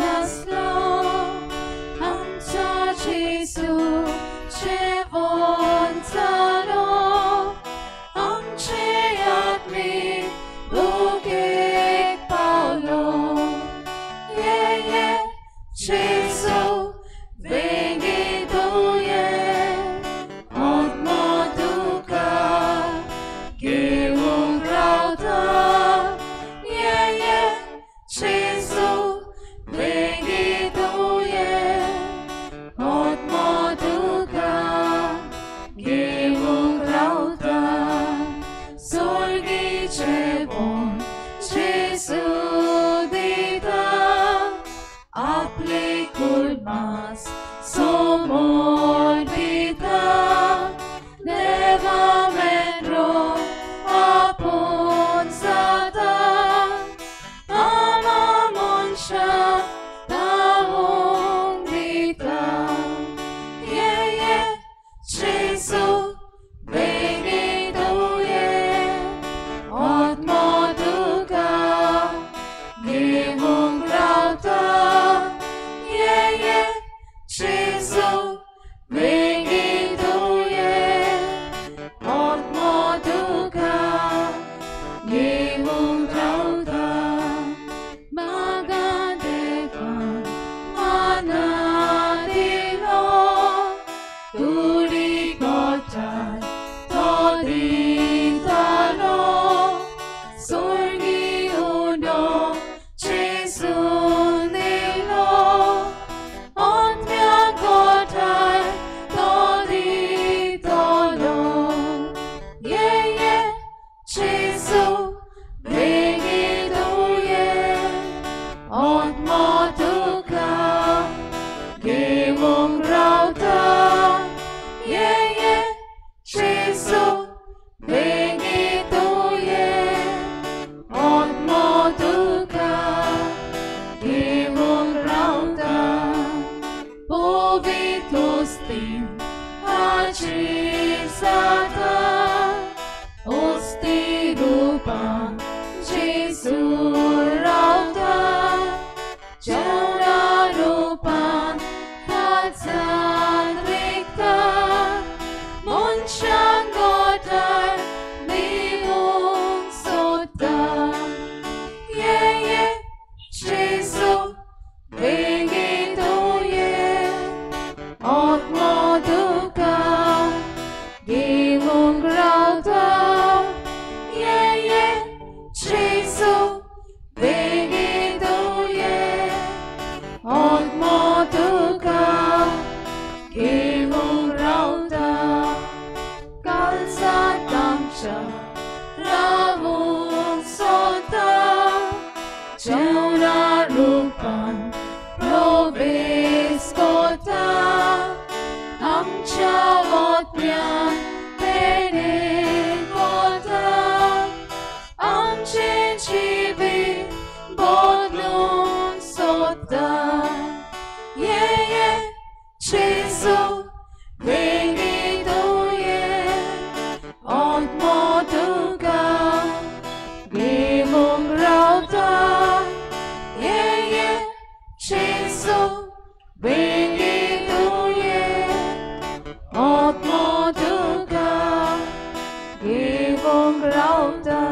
नासलो आमचो जेजू जेवण जालो आमचे आत्मीक भुकेक पावलो ये ये जेजू बेगीन ये आत्मो तुका घेवंक रावता ये ये जेजू बेगीन ये आत्मो तुका घेवंक रावता स्वर्गी जेवण जेजू दिता आपले कुलमास समोर दिता देवा मेंद्रो आपूण जाता आमा मनशां पावोवंक दिता ये ये जेजू बेगीन ये आत्मो तुका घेवंक रावता ये ये जेजू बेगीन ये आत्मो तुका घेवंक रावता म्हाका देवान माना दिलो कुडी गोठाय तो दितालो स्वर्गी उनो जेजून दिलो आत्म्या गोठाय तो दितलो ये ये जेजू बेगीन ये आत्मो तुका घेवंक रावता ये ये जेजू बेगीन ये आत्मो तुका घेवंक रावता पवित्र ओस्तीन हाजीर जाता ओस्ती रुपान जेजू रावता जेवणा रुपान खाजान रिगता मनशांक गोठाय दिवंक सोदता ये ये जेजू बेगीन ये आत्मो तुका घेवंक रावता ये ये जेजू बेगीन ये आत्मो तुका घेवंक रावता कालसांत आमच्या रावूंक सोदता जेवणा रुपान प्रवेश करता आमच्या आत्म्यान तेणें करता आमचें जिवीत बदलूंक सोदता ये ये जेजू बेगीन ये आत्मो तुका घेवंक रावता ये ये जेजू बेगीन ये आत्मो तुका घेवंक रावता.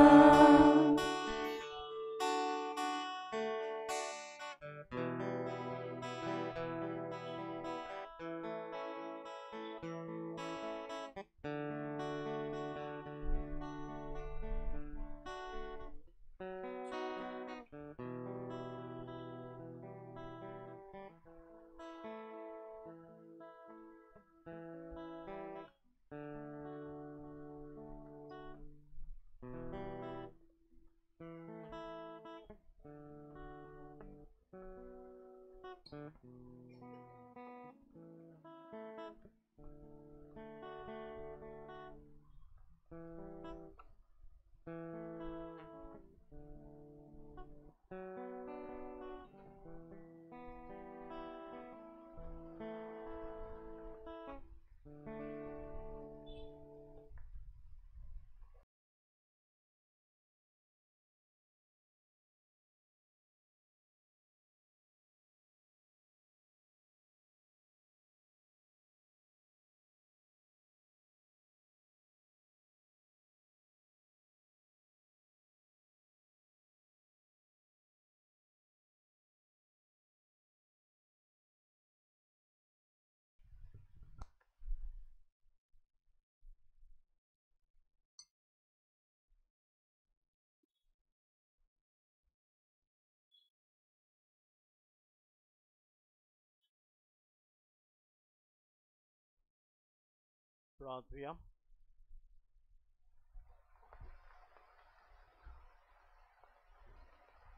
प्रार्थुया.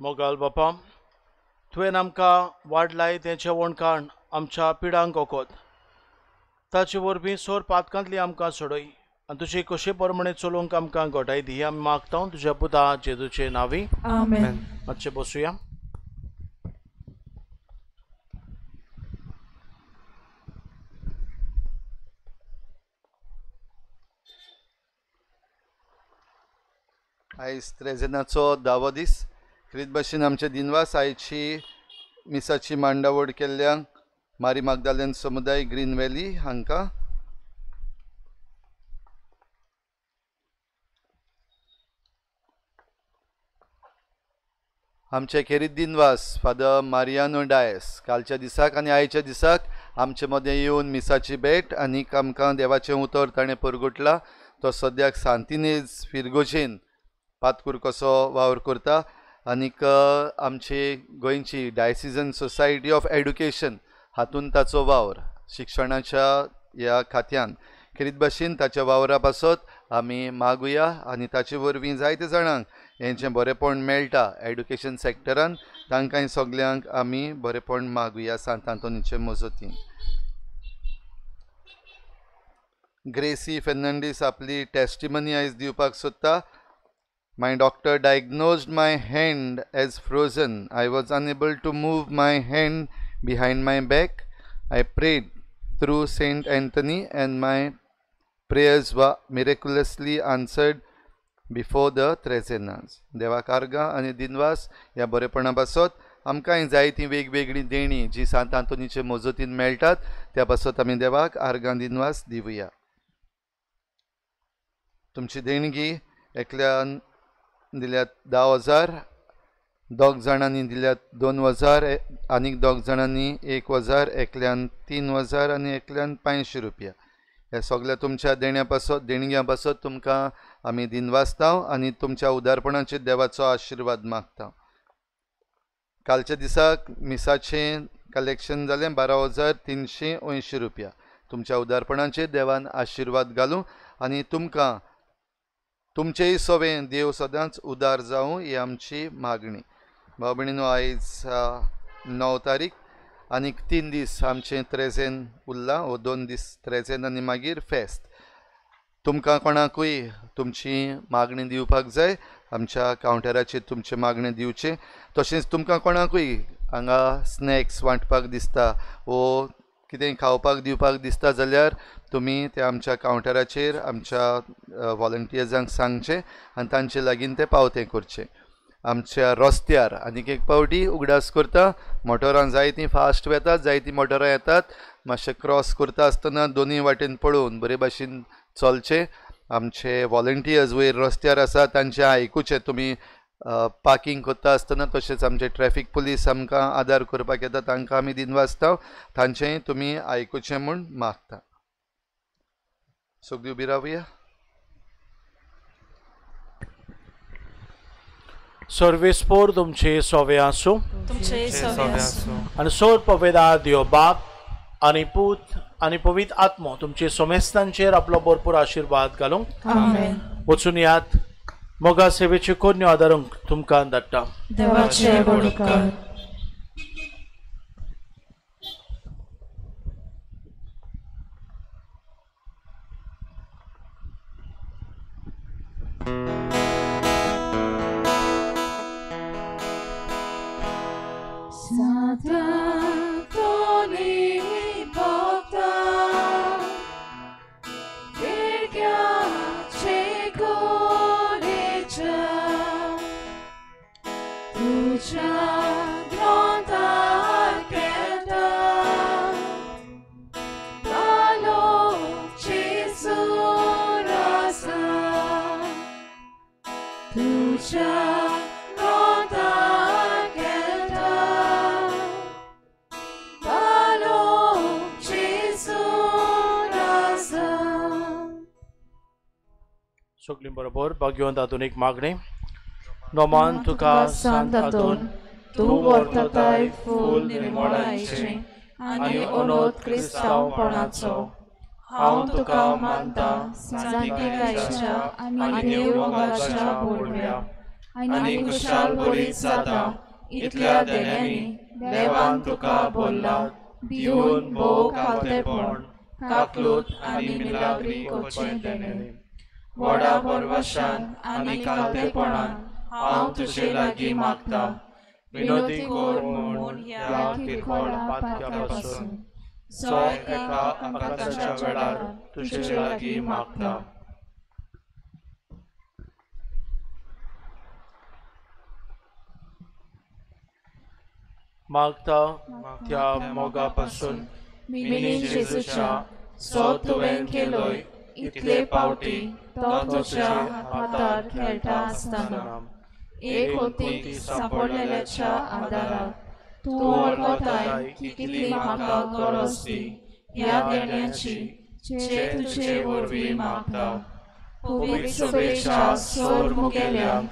मोगाल बापा, तुवें आमकां वाडलाय तें जेवण खाण आमच्या पिडांक ओकोत, ताचे वरवीं सोर पातकांतली आमकां सोडय आनी तुजे कशे प्रमाणे चलोवंक आमकां गोटाय दी. आमी मागता तुज्या पुता जेजूचे नांवी, आमेन. मातशें बसुया. आयज त्रेजेनाचो धावो दीस. खेरीत भाशेन आमचे दिनवास आयची मिसाची मांडावळ केल्ल्या मारी मागदालेन समुदाय ग्रीन व्हॅली हांकां. आमचे खेरीत दिनवास फादर मारियानो डायस कालच्या दिसाक आनी आयच्या दिसाक आमचे मदें येवन मिसाची भेट आनी आमकां देवाचें उतर ताणें परगटलां. तो सद्याक सांतिनेज फिरगोजेन पातकूर कसो वावर करता आनीक आमची गोंयची डायसिजन सोसायटी ऑफ एड्युकेशन हातून ताचो वावर शिक्षणाच्या ह्या खात्यान. खेरीत भाशेन ताच्या वावरा पासत आमी मागुया आनी ताचे वरवीं जायते जाणांक हें जें बरेंपण मेळटा एड्युकेशन सॅक्टरान तांकां सगल्यांक आमी बरेंपण मागुया सांत आंतोनीचे मजतीन. ग्रेसी फेर्नांडीस आपली टेस्टिमनी आयज दिवपाक सोदता. My doctor diagnosed my hand as frozen. I was unable to move my hand behind my back. I prayed through Saint Anthony and my prayers were miraculously answered before the trezenas. देवाक आर्गां आनी दिनवास ह्या बरेपणा पासत आमकां जायतीं वेगवेगळीं देणीं जी सांत आंतोनीचे मजतीन मेळटात त्या पासत आमी देवाक आर्गां दिनवास दिवया. तुमची देणगी एकल्यान दिल्यात 10,000, दोग जाणांनी दिल्यात 2,000, आनीक दोग जाणांनी 1,000, एकल्यान 3,000 आनी एकल्यान 500 रुपया. ह्या सगळ्या तुमच्या देण्या पासत देणग्यां पासत तुमकां आमी दिनवासता आनी तुमच्या उदारपणाचेर देवाचो आशिर्वाद मागता. कालच्या दिसाक मिसाचें कलेक्शन जालें 12,380 रुपया. तुमच्या उदारपणाचेर देवान आशिर्वाद घालूं आनी तुमकां तुमचेय सवें देव सदांच उदार जावं ही आमची मागणी. भाव भयणीनो, आयज 9 तारीख आनीक 3 दीस आमचें त्रेजेन उरलां, वो 2 दीस त्रेजेन आनी मागीर फेस्त. तुमकां कोणाकूय तुमची मागणी दिवपाक जाय आमच्या कावंटराचेर तुमचें मागणें दिवचें. तशेंच तुमकां कोणाकूय हांगा स्नॅक्स वांटपाक दिसता वो कितें खावपाक दिवपाक दिसता जाल्यार तुमी ते आमच्या कावंटराचेर आमच्या वॉलंटियर्सांक सांगचें आनी तांचे लागीं तें पावतें करचें. आमच्या रस्त्यार आनीक एक पावटी उगडास करता, मोटरां जायतीं फास्ट वेतात, जायतीं मोटरां येतात, मातशें क्रॉस करता आसतना दोनूय वाटेन पळोवन बरे भाशेन चलचें. आमचे वॉलंटियर्स वयर रस्त्यार आसा तांचें आयकुचें. तुमी पार्किंग करता आसतना तशेंच आमचे ट्रॅफीक पुलीस आमकां आदार करपाक येता तांकां आमी दिनवासता, तांचेंय तुमी आयकुचें म्हूण मागता. सगळीं उबी रावया. सर्वेस्पोर तुमचे सोवे आसूं आनी सोर पवेदा देव बाप आनी पूत आनी पवित्र आत्मो तुमचे सोमेस्तांचेर आपलो भरपूर आशिर्वाद घालूंक. वचून यात मोगा सेवेच्यो कोन्यो आदारूंक तुमकां धाडटा. देवाचे व्हड उपकार. सगळीं बरोबर भाग्यवंत आधुनीक मागणें. नोमान तुका सांत आंतोन, तूं व्हरताय फूल निर्मळायेचें आनी अनोद क्रिस्तांवपणाचो, हांव तुका मानता जाणटिकायेच्या आनी देवमोगाच्या बोडव्या आनी खुशाल बरीत जाता इतल्या देण्यांनी देवान तुका बोल्ला दिवन भोव खालतेपण काकलूत आनी मिलाग्री करचें देणें. व्हडा भरवशान आनी खालतेपणान हांव तुजे लागीं मागता विनोदी कर म्हूण ह्या किरकोळ पातक्या पासून जो एका आकांताच्या वेळार तुजे लागीं मागता. मागता त्या मोगा पासून मिनी जेजूच्या जो तुवें केलोय इतले पावटी तो तुज्या हातार खेळटा आसतना एक होती सांपडलेल्याच्या आदाराक तूं वळखताय की कितली म्हाका गरज ती ह्या देण्याची जे तुजे वरवीं मागता. पवित्र सभेच्या सोर मुखेल्यांक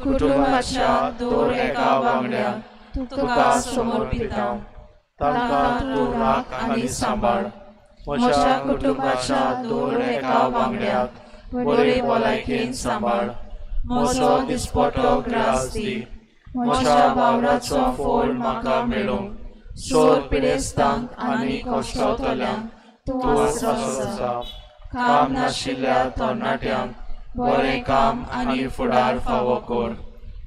कुटुंबाच्या दर एका वांगड्यांक तुका समर्पिता. तांकां तूं राख आनी सांबाळ. म्हज्या कुटुंबाच्या दर एका वांगड्याक बरे भलायकेन सांबाळ. म्हजो दिसपटो ग्रास दी. म्हज्या वावराचो फोल म्हाका मेळूंक. सोर पिडेस्तांक आनी कश्टतल्यांक तूं आसरो आसा. काम नाशिल्ल्या तरणाट्यांक बरें काम आनी फुडार फावो कर.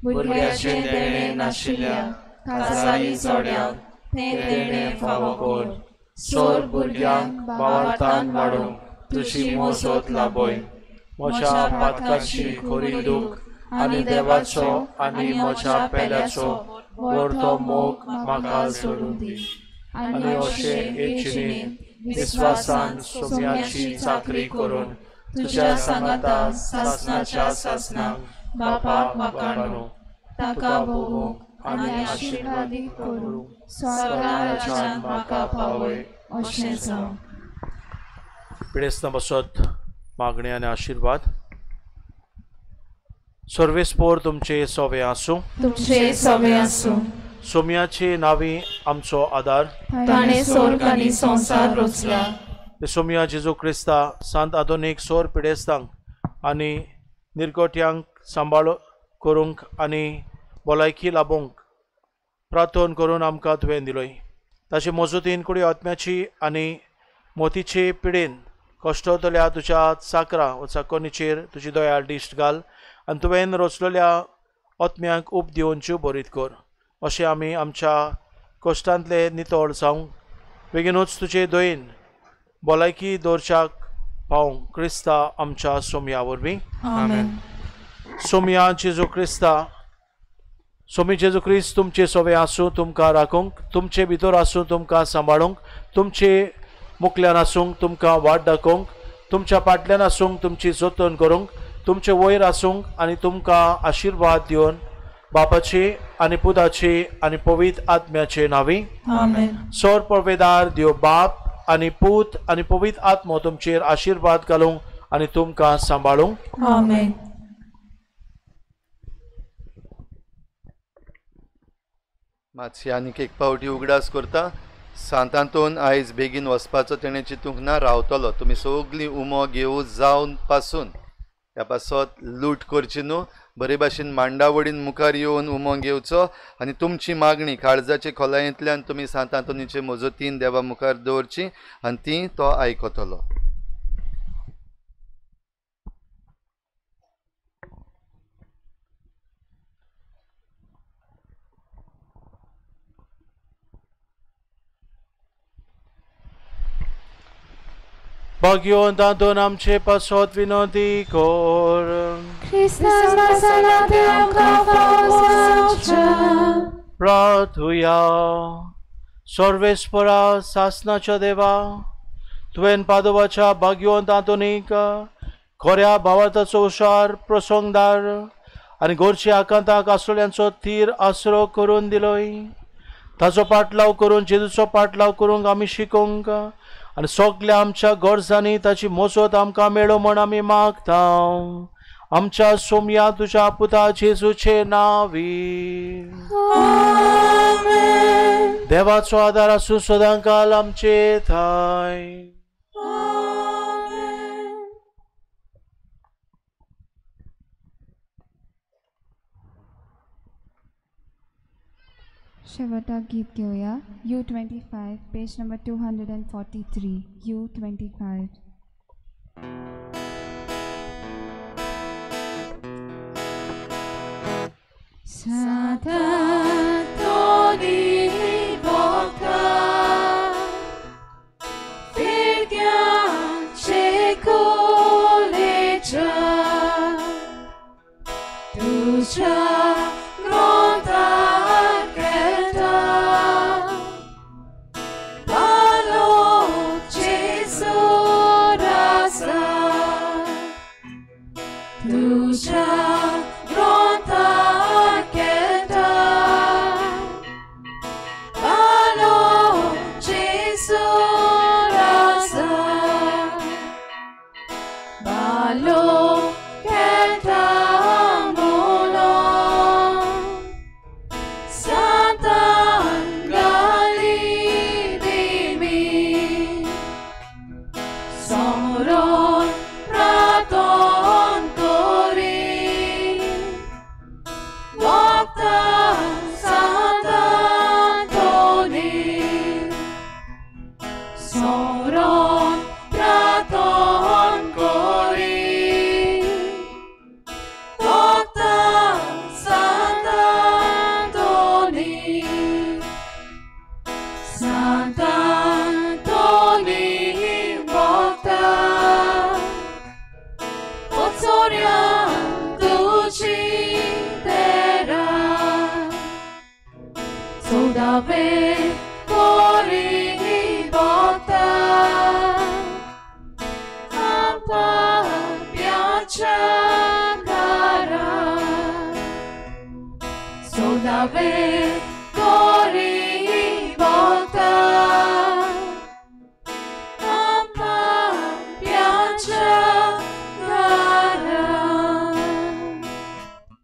भुरग्याचें देणें नाशिल्ल्या काजारी जोड्यांक तें देणें फावो कर. सोर भुरग्यांक भावार्थान वाडोवंक तुजी मोजत लाबय. म्हज्या पातकाची खरी दूख आनी देवाचो आनी म्हज्या पेल्याचो वरतो मोग म्हाका जोडून दी आनी अशें हे जिणेंत विस्वासान सोम्याची चाकरी करून तुज्या सांगाता सासनाच्या सासनाक बापाक वाखाणू ताका भोगूंक आनी आशिर्वादीत करूंक स्वर्गाराज्यान म्हाका पावय अशें जावं. पिडेस्तां बसत मागणी आनी आशिर्वाद. सर्वेस्पोर तुमचे सोवे आसूं. तुमचे सोवे आसूं. सोम्याचे नावी आमचो आदार. ताणें स्वर्ग आनी संवसार रचला. सोम्या जेजू क्रिस्ता सांत आधुनीक सोर पिडेस्तांक आनी निरगोट्यांक सांबाळ करूंक आनी भलायकी लाबोवंक प्रार्थन करून आमकां तुवें दिलोय. ताचे मजतीन कुडी आत्म्याची आनी मोतीचे पिडेन कश्टतल्या तुज्या चाकरा वा चाकोनीचेर तुजी दयाळ दिश्ट घाल आनी तुवें रचलेल्या आत्म्यांक उप दिवन जीव बरीत कर. अशें आमी आमच्या कश्टांतले नितळ जावंक बेगीनूच तुजे दयेन भलायकी दवरच्याक पावंक क्रिस्ता आमच्या सोमया वरवीं. आमेन. सोमया जेजू क्रिस्ता सोमी जेजू क्रिस्त तुमचे सोवे आसूं तुमकां राखूंक, तुमचे भितर आसूं तुमकां सांबाळूंक, तुमचे मुखल्यान आसूंक तुमकां वाट दाखोवंक, तुमच्या फाटल्यान आसूंक तुमची जतन करूंक, तुमचे वयर आसूंक आनी तुमकां आशिर्वाद दिवन बापाचे आनी पुताचे आनी पवित्र आत्म्याचे नांवी. आमेन. सोर परवेदार देव बाप आनी पूत आनी पवित्र आत्मो तुमचेर आशिर्वाद घालूंक आनी तुमकां सांबाळूंक. आमेन. मातशी आनीक एक पावटी उगडास करता. सांत आंतोन आयज बेगीन वचपाचो तेणें चिंतूंक ना, रावतलो. तुमी सगळीं उमो घेवन जावन पासून ह्या पासत लूट करची न्हू. बरे भाशेन मांडावडीन मुखार येवन उमो घेवचो आनी तुमची मागणी काळजाचे खोलायेंतल्यान तुमी सांत आंतोनीचे मजतीन देवा मुखार दवरची आनी ती तो आयकतलो. भाग्यवंत आंतोन आमचे पासत विनोदी कर. प्रार्थुया. सर्वेस्परा सासनाच्या देवा, तुवें पादोवाच्या भाग्यवंत आंतोनीक खऱ्या भावार्थाचो हुशार प्रसंगदार आनी गोरच्या आकांताक आसलेल्यांचो थीर आसरो करून दिलोय. ताचो पाटलाव करून जेजूचो पाटलाव करूंक आमी शिकोवंक आनी सगल्या आमच्या गरजांनी ताची मजत आमकां मेळो म्हण आमी मागता. आमच्या सोमया तुज्या पुता जेजूचे नांवी. देवाचो आदार आसूं सदांकाल आमचे थाय. शेवटाक गीत घेवया. U25, page number 243. U25. Sant'Antonio invoca, फिरग्याचे कोलेच्या तुझ्या ग्रंथात खेळटा पालोचे सुरासा तुझ्या ग्रंथात खेळटा पालोचे सुरासा बालो खेळटा म्हणून सांतान गाली देवी समोरून प्रार्थन करी भक्ता सांतांतोनी समोरून प्रार्थन करी भक्ता सांतांतोनी सांतांतोनी भक्ता ओचोऱ्या तुजी तेरा सोदावे कोरी भक्ता आपाप्याच्या घरा सोदावे